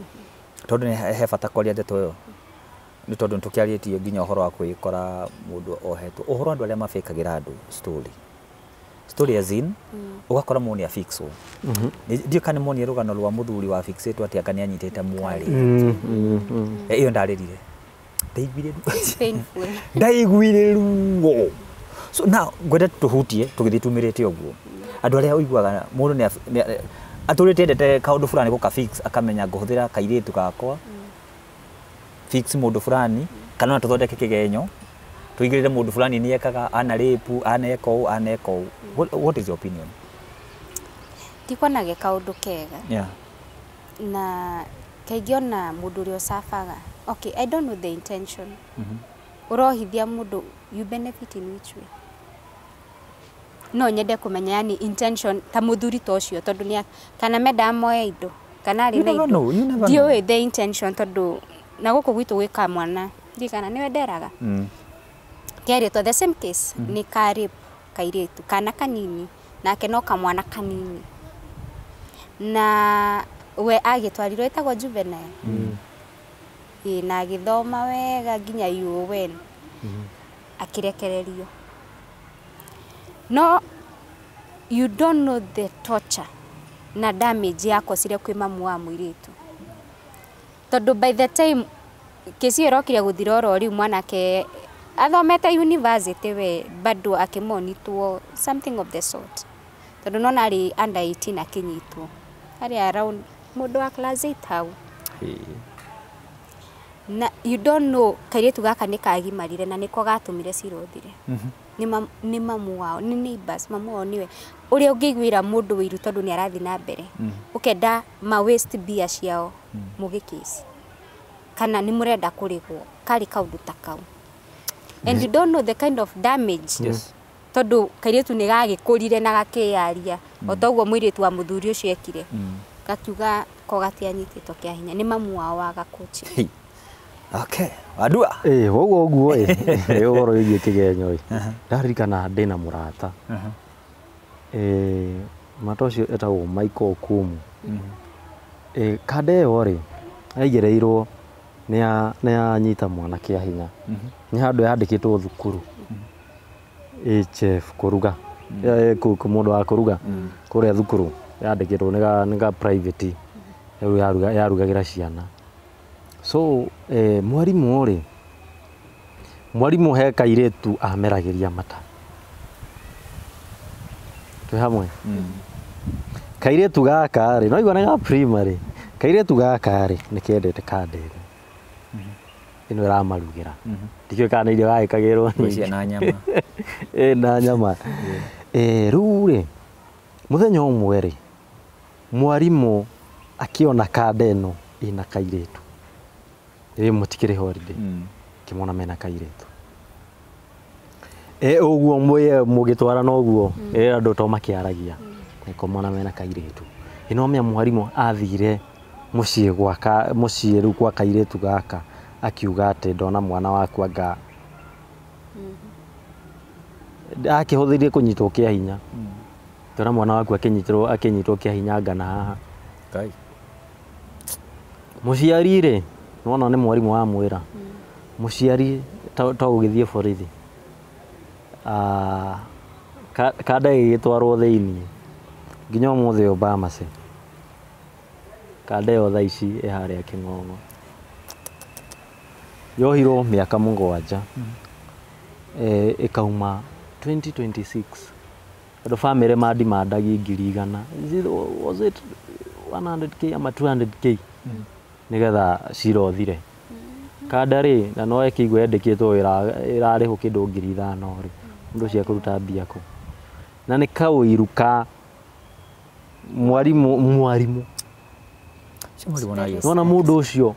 tondũ nĩ he bata kwaria ndeto ĩyo nĩ tondũ nĩ tũkĩarĩtie nginya ũhoro wa kwĩkora mũndũ ohetwo ũhoro andũ arĩa mabĩkagĩra andũ story as in ũgakora mũndũ nĩ afixwo. Ndiũĩ kana nĩ muonire rũgano rwa mũthuri wa fixĩtwo atĩ anga nĩ anyitĩte mwarĩ. Ĩyo ndarĩrire ndaiguire Painful. Ndaiguire ruo. So now ngwenda tũhutie tũgĩthiĩ tumĩrĩte ũguo andũ arĩa ũiguaga mũndũ nĩ atũrĩte endete kaũndũ fulani gũka fix akamenya ngũhũthĩra kairĩtu gakwa fix mũndũ fulani kana ona tũthondeke kĩgenyo tũigĩrĩre mũndũ fulani nĩ ekaga ana rape ana eka ũũ ana eka ũũ. What is your opinion? Ndikuona ge kaũndũ kega. Yeah. Na kaingĩ ona mũndũ ũrĩa ũcabaga okay, I don't know the intention. Ũrohithia mũndũ you benefit in which way? No nyende kũmenya yani intention ta mũthuri ta ũcio tondũ nĩ kana mendaga moe indo kana arĩ na indo. Ndiũĩ the intention tondũ na gũkũ gwitũ gwĩka mwana ndirikana nĩwe nderaga kerĩtwo the same case nĩ ka rape kairĩtu kana kanini nake no kamwana kanini na we agĩtwarirwo ĩtagwo juvenile ĩ na agĩthoma wega nginya UN akĩrekererio. No you don't know the torture na damage yakosire kwĩ mamu wa mũirĩtu tondũ by the time kesi ĩyo ĩrokire gũthira oro rĩu mwanake athomete university we bado akĩmonitwo something of the sort tondũ nona arĩ under 18 akĩnyitwo arĩ around mũndũ wa class 8 hau. Na you don't know kairĩtu gaka nĩ kagimarire na nĩko gatũmire cira ũthire. Nĩ mamu wao nĩ neighbors mamu wao nĩwe ũrĩa ũngĩiguĩra mũndũ wĩiru tondũ nĩ arathiĩ na mbere ũkenda ma waste mbia ciao mũgĩkĩci kana nĩ mũrenda kũrĩhwo karĩ kaũndũ ta kau and you don't know the kind of damage. Yes. Tondũ kairĩtu nĩ gagĩkũrire na gakĩyaria o ta ũguo mũirĩtu wa mũthuri ũcio ekire gakiuga ko gatianyitĩtwo kĩa hinya nĩ mamu wao wa gakũchi. Okay. Wadua. Ũguo ũguo ĩ ũhoro wĩgiĩ kĩgenyo ĩ ndaririkana ndĩna mũrata mũrata ũcio etagwo Michael Okumu. Kanda ĩyo rĩ aigĩrĩirwo nĩ anyita mwana kĩa hinya nĩ handũ yandĩkĩtwo thukuru HF kũruga. Mũndũ wa kũruga kũrĩa thukuru yandĩkĩtwo nĩ ga private rĩu yarugagĩra ciana. So mwarimũ rĩ, mwarimũ he kairĩtu ameragĩria mata. Twĩ hamwe. Kairĩtu gaka rĩ, no igua nĩ ga primary. Kairĩtu gaka rĩ, nĩ kendete kandere. Ĩno ĩramarugĩra. Ndikĩũĩ kana nĩ irio gagĩkagĩrwo Ngwĩciria na nyama. Na nyama. Rĩu rĩ, mũthenya ũmwe rĩ, mwarimũ akĩona kanda ĩno ĩna kairĩtu. Ĩ mũtikĩrĩ holiday. Kĩmona mena kairĩtu. Ũguo mũgĩtwarana ũguo, andũ to makĩaragia. Nĩkũmona mena kairĩtu. Ĩno mĩa mwarimũ athire mũciĩ gwaka mũciĩ rĩu gwa kairĩtu gaka akiuga atĩ ndona mwana waku anga akĩhũthĩrie kũnyitwo kĩa hinya. Ndona mwana waku akĩnyitwo kĩa hinya anga na haha. Ngai. Mũciari rĩ, nĩwona nĩ mwarimũ wamwĩra. Mũciari to gũgĩthiĩ borithi. Kanda ĩgĩgĩtwarwo thĩiniĩ nginya ũmũthĩ ũyũ Bamase. Kanda ĩyo thaa ici ĩ harĩa Kĩng'ong'o. Yohirwo mĩaka 7. Ĩkauma 2026. Andũ bamĩrĩ mandimandagi 100,000. Was it 100K ama 200K? Nĩgetha cira ũthire. Kanda rĩ, na no ĩkĩigua yandĩkĩtwo ĩrarĩhwo kĩndũ 5,000 rĩ, mũndũ ũcio ekũruta mbia kũ? Na nĩ kaũiru ka mwarimũ. Nĩwona mũndũ ũcio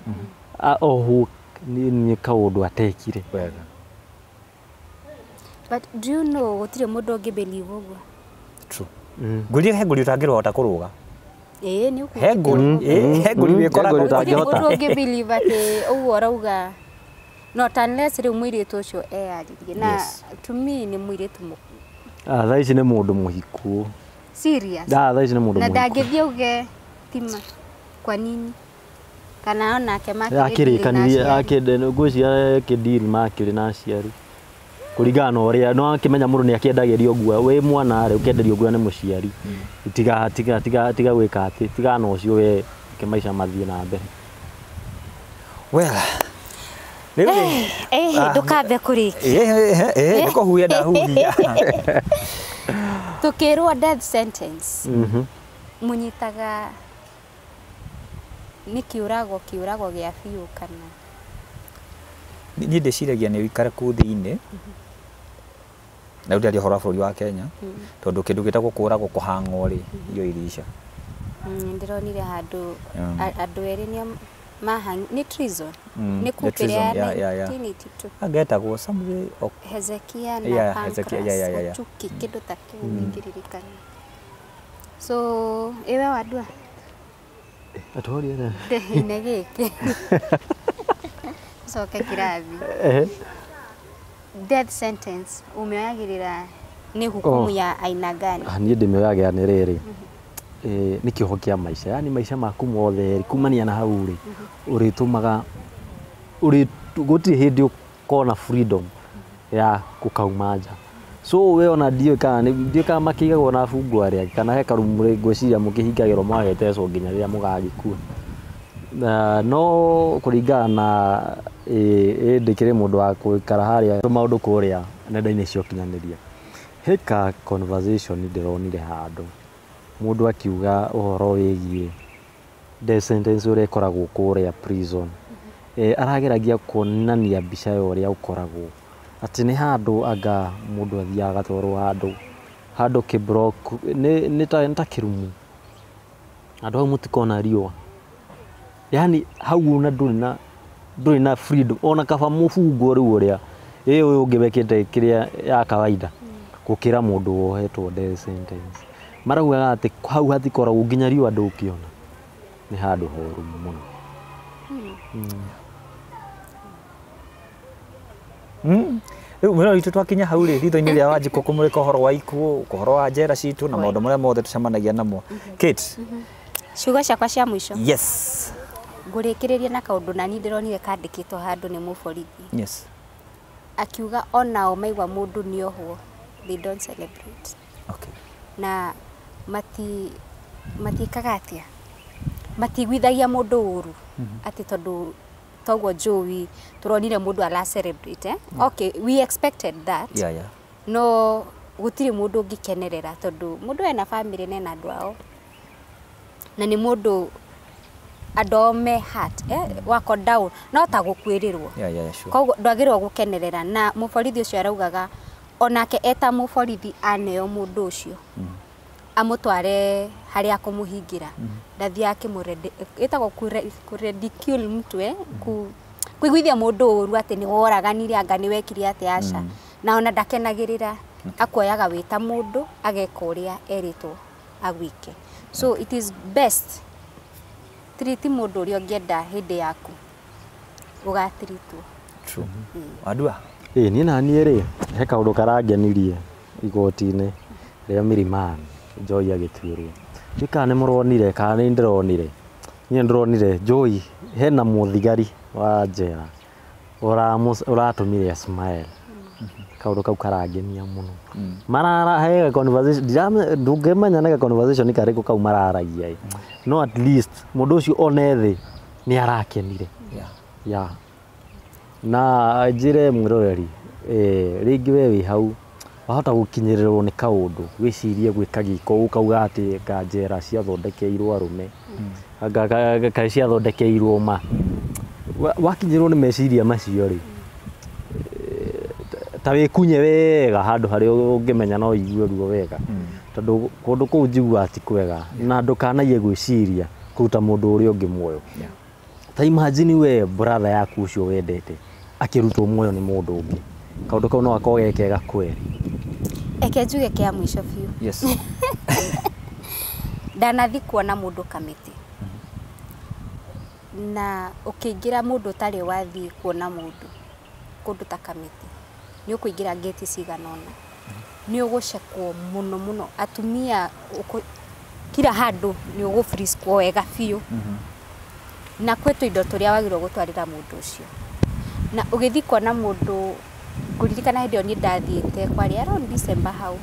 ohwo nĩ kaũndũ atekire. Wega. But do you know gũtirĩ mũndũ ũngĩ believe ũguo? True. Ngũria he ngũri ũtangĩrota kũrũga. Ĩĩ nĩ ũkuo. He ngũri, he ngũri wĩkoraga Gũtirĩ mũndũ ũngĩ believe atĩ ũguo ũrauga. Not unless rĩu mũirĩtu ũcio eyarĩrie. Na to me nĩ mũirĩtu Thaa ici nĩ mũndũ mũhiku. Serious. Thaa ici nĩ mũndũ Na mũhiku. ndangĩthiĩ auge tima kwa nini? Kana onake akĩrĩkanirie ngwĩciria akĩdeal makĩrĩ na aciari. Kũringana na ũrĩa no akĩmenya mũndũ nĩ akĩendagĩrio nguo wĩ mwana rĩ ũkĩenderio nguo nĩ mũciari. Tiga tiga tiga tiga gwĩka atĩ tiga na ũcio we ke maica mathiĩ na mbere. Well, rĩu rĩ ndũkambe kũrĩkia. Nĩ kũhuhia ndahuhia. Tũkĩrwo death sentence. Mũnyitaga nĩ kĩũrago gĩa biũ kana? Niĩ ndĩciragia nĩ ũikare kũu thĩinĩ. Na rĩu ndĩraria ũhoro wa bũrũri wa Kenya, tondũ kĩndũ gĩtagwo kũũragwo kũhang'wo rĩ, irio irica. Ndĩronire handũ andũ erĩ nĩo nĩ treason. Nĩ coup ĩrĩa ya 1982. Angetagwo Samuel Hezekia na Pancras Ochuki kĩndũ ta kĩu ingĩririkana. So ĩwe wandua? Atũria nĩ gĩkĩ. Coke kĩrathi. Death sentence umĩoyagĩrĩra nĩ hukumu ya aina gani? Niĩ ndĩmĩoyagĩra nĩ rĩrĩ. Nĩ kĩoho kĩa maica, yani maica maku mothe rĩ, kumania na hau rĩ, ũrĩtũmaga gũtirĩ hĩndĩ ũkona freedom ya gũkauma nja. So we ona ndiũĩ kana makĩigagwo na bungwo arĩa angĩ kana he karumu rĩ ngwĩciria mũkĩhingagĩrwo mũgagĩtecwo nginya rĩrĩa mũgagĩkua. No kũringana na ndĩkĩrĩ mũndũ wa gũikara harĩa maũndũ kũrĩa nenda-inĩ cia ũkinyanĩria. He ka conversation ndĩronire handũ mũndũ akiuga ũhoro wĩgiĩ death sentence ũrĩa ĩkoragwo kũrĩa prison. Arageragia kuonania mbica ya ũrĩa ũkoragwo atĩ nĩ handũ anga mũndũ athiaga agatwarwo handũ kĩblock nĩ ta kĩrumu handũ hau mũtikona riũa, yani hau ona ndũrĩ na freedom ona kaba mũbungwo rĩu ũrĩa ũyũ ũngĩ wekĩte kĩrĩa ya kawaida gũkĩra mũndũ wohetwo death sentence. Maraugaga atĩ hau hatikoragwo nginya riũa ndũngĩona, nĩ handũ horu mũno. Rĩu mwĩrori witũ twakinya hau rĩ ritho-inĩ rĩa Wanjikũ kũmũrĩka ũhoro wa ikuũ, ũhoro wa njera citũ na maũndũ marĩa mothe tũcemanagia namo. Kate, ciugo ciakwa cia mũico. Yes. Ngũrĩkĩrĩria na kaũndũ na niĩ ndĩronire kandĩkĩtwo handũ nĩ mũborithi. Yes. Akiuga onao maigua mũndũ nĩohwo, they don't celebrate. Okay. Na matiĩkaga atĩa, matiguithagia mũndũ ũru atĩ tondũ toguo njũi tũronire mũndũ ara celebrate, eh? Okay, we expected that. No gũtirĩ mũndũ ũngĩkenerera tondũ mũndũ ena family na ena andũ ao, na nĩ mũndũ andũ ao me heart, wako down no ta gũkuĩrĩrwo. Yeah, sure. Koguo ndwagĩrĩirwo gũkenerera. Na mũborithi ũcio araugaga onake eta mũborithi aneo mũndũ ũcio amũtware harĩa akũmũhingĩra, ndathiaga akĩmũredi, ĩtagwo kũridicule mtu, kũiguithia mũndũ ũru atĩ nĩ woraganire, anga nĩ wekire atĩ, aca. Na ona ndakenagĩrĩra, akuoyaga wĩ ta mũndũ ageka ũrĩa erĩtwo agwĩke. So it is best treat mũndũ ũrĩa ũngĩenda hĩndĩ yaku ũgatiritwo. True. Wandua. Ĩĩ, niĩ naniĩ rĩ, he kaũndũ karangenirie igoti-inĩ rĩa Milimani Joy agĩtuĩrwo. Ndiũĩ kana nĩ mũronire kana nĩ ndĩronire. Niĩ ndĩronire Joy hena mũthigari wa njera ũratũmire smile. Kaũndũ kau karangenia mũno. Marara he conversation, ndũngĩmenya nĩ conversation karĩkũ kau mararagia ĩ. No at least mũndũ ũcio one thĩ nĩ arakenire. Ya na njĩre mwĩroreri, rĩngĩ we wĩ hau wahota gũkinyĩrĩrwo nĩ kaũndũ wĩcirie gwĩka gĩko, ũkauga atĩ anga njera ciathondekeirwo arũme, anga kaĩ ciathondekeirwo ma. Wakinyĩrwo nĩ meciria macio rĩ, ta wĩkunye wega handũ harĩa ũngĩmenya no ũigue ruo wega, tondũ kũndũ kũu njiguaga ti kwega, na ndũkanaige gwĩciria kũruta mũndũ ũrĩa ũngĩ muoyo. Ta imagine we brother yaku ũcio wendete akĩrutwo muoyo nĩ mũndũ ũngĩ, kaũndũ kau no gakorwo ge kega kweri. Eke njuge kĩa mũico biũ. Yes. Ndanathi kuona mũndũ Kamĩtĩ, na ũkĩingĩra mũndũ ũtarĩ wathiĩ kuona mũndũ kũndũ ta Kamĩtĩ, nĩ ũkũingĩra ngĩti cigana ũna, nĩ ũgũcekwo mũno mũno, atumia kila handũ nĩ ũgũfriskwo wega biũ, na kwĩ tũindo tũrĩa wagĩrĩirwo gũtwarĩra mũndũ ũcio. Na ũgĩthiĩ kuona mũndũ, ngũririkana hĩndĩ ĩyo niĩ ndathiĩte kwarĩ around December hau.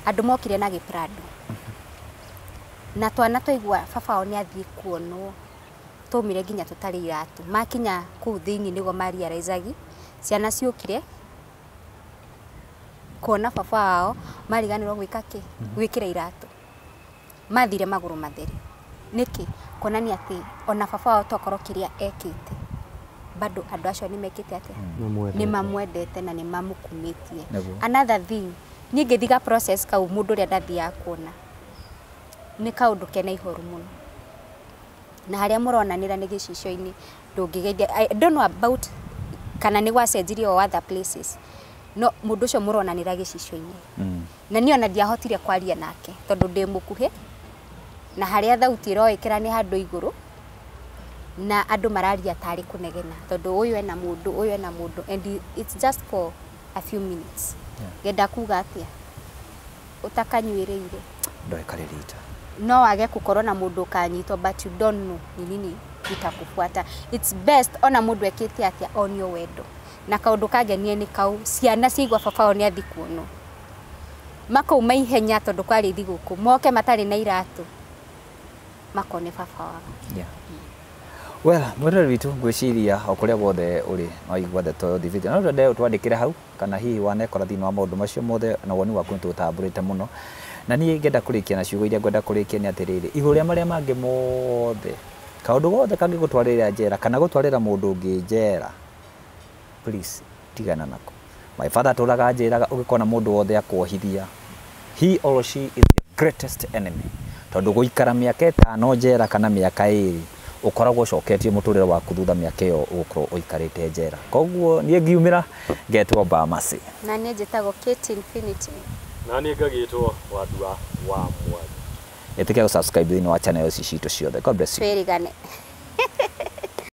Andũ mokire na gĩprado na twana twaigua baba wao nĩ athiĩ kuonwo, twaumire nginya tũtarĩ iratũ. Makinya kũu thĩinĩ nĩguo marealizagi ciana ciũkire kuona baba wao, mariganĩrwo gwĩka kĩ, gwĩkĩra iratũ, mathire magũrũ matheri. Nĩkĩ? Kuonania atĩ ona baba wao tokorwo kĩrĩa ekĩte, bado andũ acio nĩ mekĩte atĩa? Nĩmamwendete. Nĩ mamwendete na nĩ mamũkumĩtie. Another thing, niĩ ngĩthiga process kau mũndũ ũrĩa ndathiaga kuona nĩ kaũndũ kena ihoru mũno, na harĩa mũronanĩra nĩ gĩcicio-inĩ, ndũngĩgeithia. I don't know about kana nĩ gwacenjirie o other places, no mũndũ ũcio mũronanĩra gĩcicio-inĩ, na niĩ ona ndiahotire kwaria nake tondũ ndĩ mũkuhĩ, na harĩa thauti ĩroĩkĩra nĩ handũ igũrũ, na andũ mararia tarĩ kũnegena tondũ ũyũ ena mũndũ, ũyũ ena mũndũ, and it's just for a few minutes. Ngenda kuga atĩa, ũtakanyuĩrĩire Ndoekarĩ rita. No wage gũkorwo na mũndũ ũkanyitwo, but you don't know ni nini itakufuata. It's best ona mũndũ ekĩte atĩa, onio wendo. Na kaũndũ kangenie nĩ kau ciana ciaigua baba wao nĩ athi kuonwo, makauma ihenya tondũ kwarĩ thigũkũ, moke matarĩ na iratũ, makone baba wao. Yeah. Well, mwĩrore witũ, ngwĩciria o kũrĩa guothe ũrĩ no igua ndeto thibiti, no twende ũtwandĩkĩre hau kana hihi wanekora thĩinĩ wa maũndũ macio mothe, na woni waku nĩtũtambũrĩte mũno. Na niĩ ngenda kũrĩkia na ciugo iria ngwenda kũrĩkia nĩ atĩrĩrĩ, igũrũ rĩa marĩa mangĩ mothe, kaũndũ gothe kangĩgũtwarĩra njera kana gũtwarĩra mũndũ ũngĩ njera, please tigana nako. My father atũraga anjĩraga, ũngĩkona mũndũ wothe akuohithia, he or she is your greatest enemy, tondũ gũikara mĩaka 5 njera kana mĩaka 2, ũkoragwo ũcoketie mũtũrĩre waku thutha mĩaka ĩyo ũgũkorwo ũikarĩte njera. Koguo niĩ ngiumĩra ngetwo Bamasi. Na niĩ njĩtagwo Kate Infinity. Na niĩ ngagĩtwo Wandua wa Mwangi. Ĩtĩkĩra gũ subscribe thĩinĩ wa channel ici citũ ciothe. God bless you. Twĩrigane.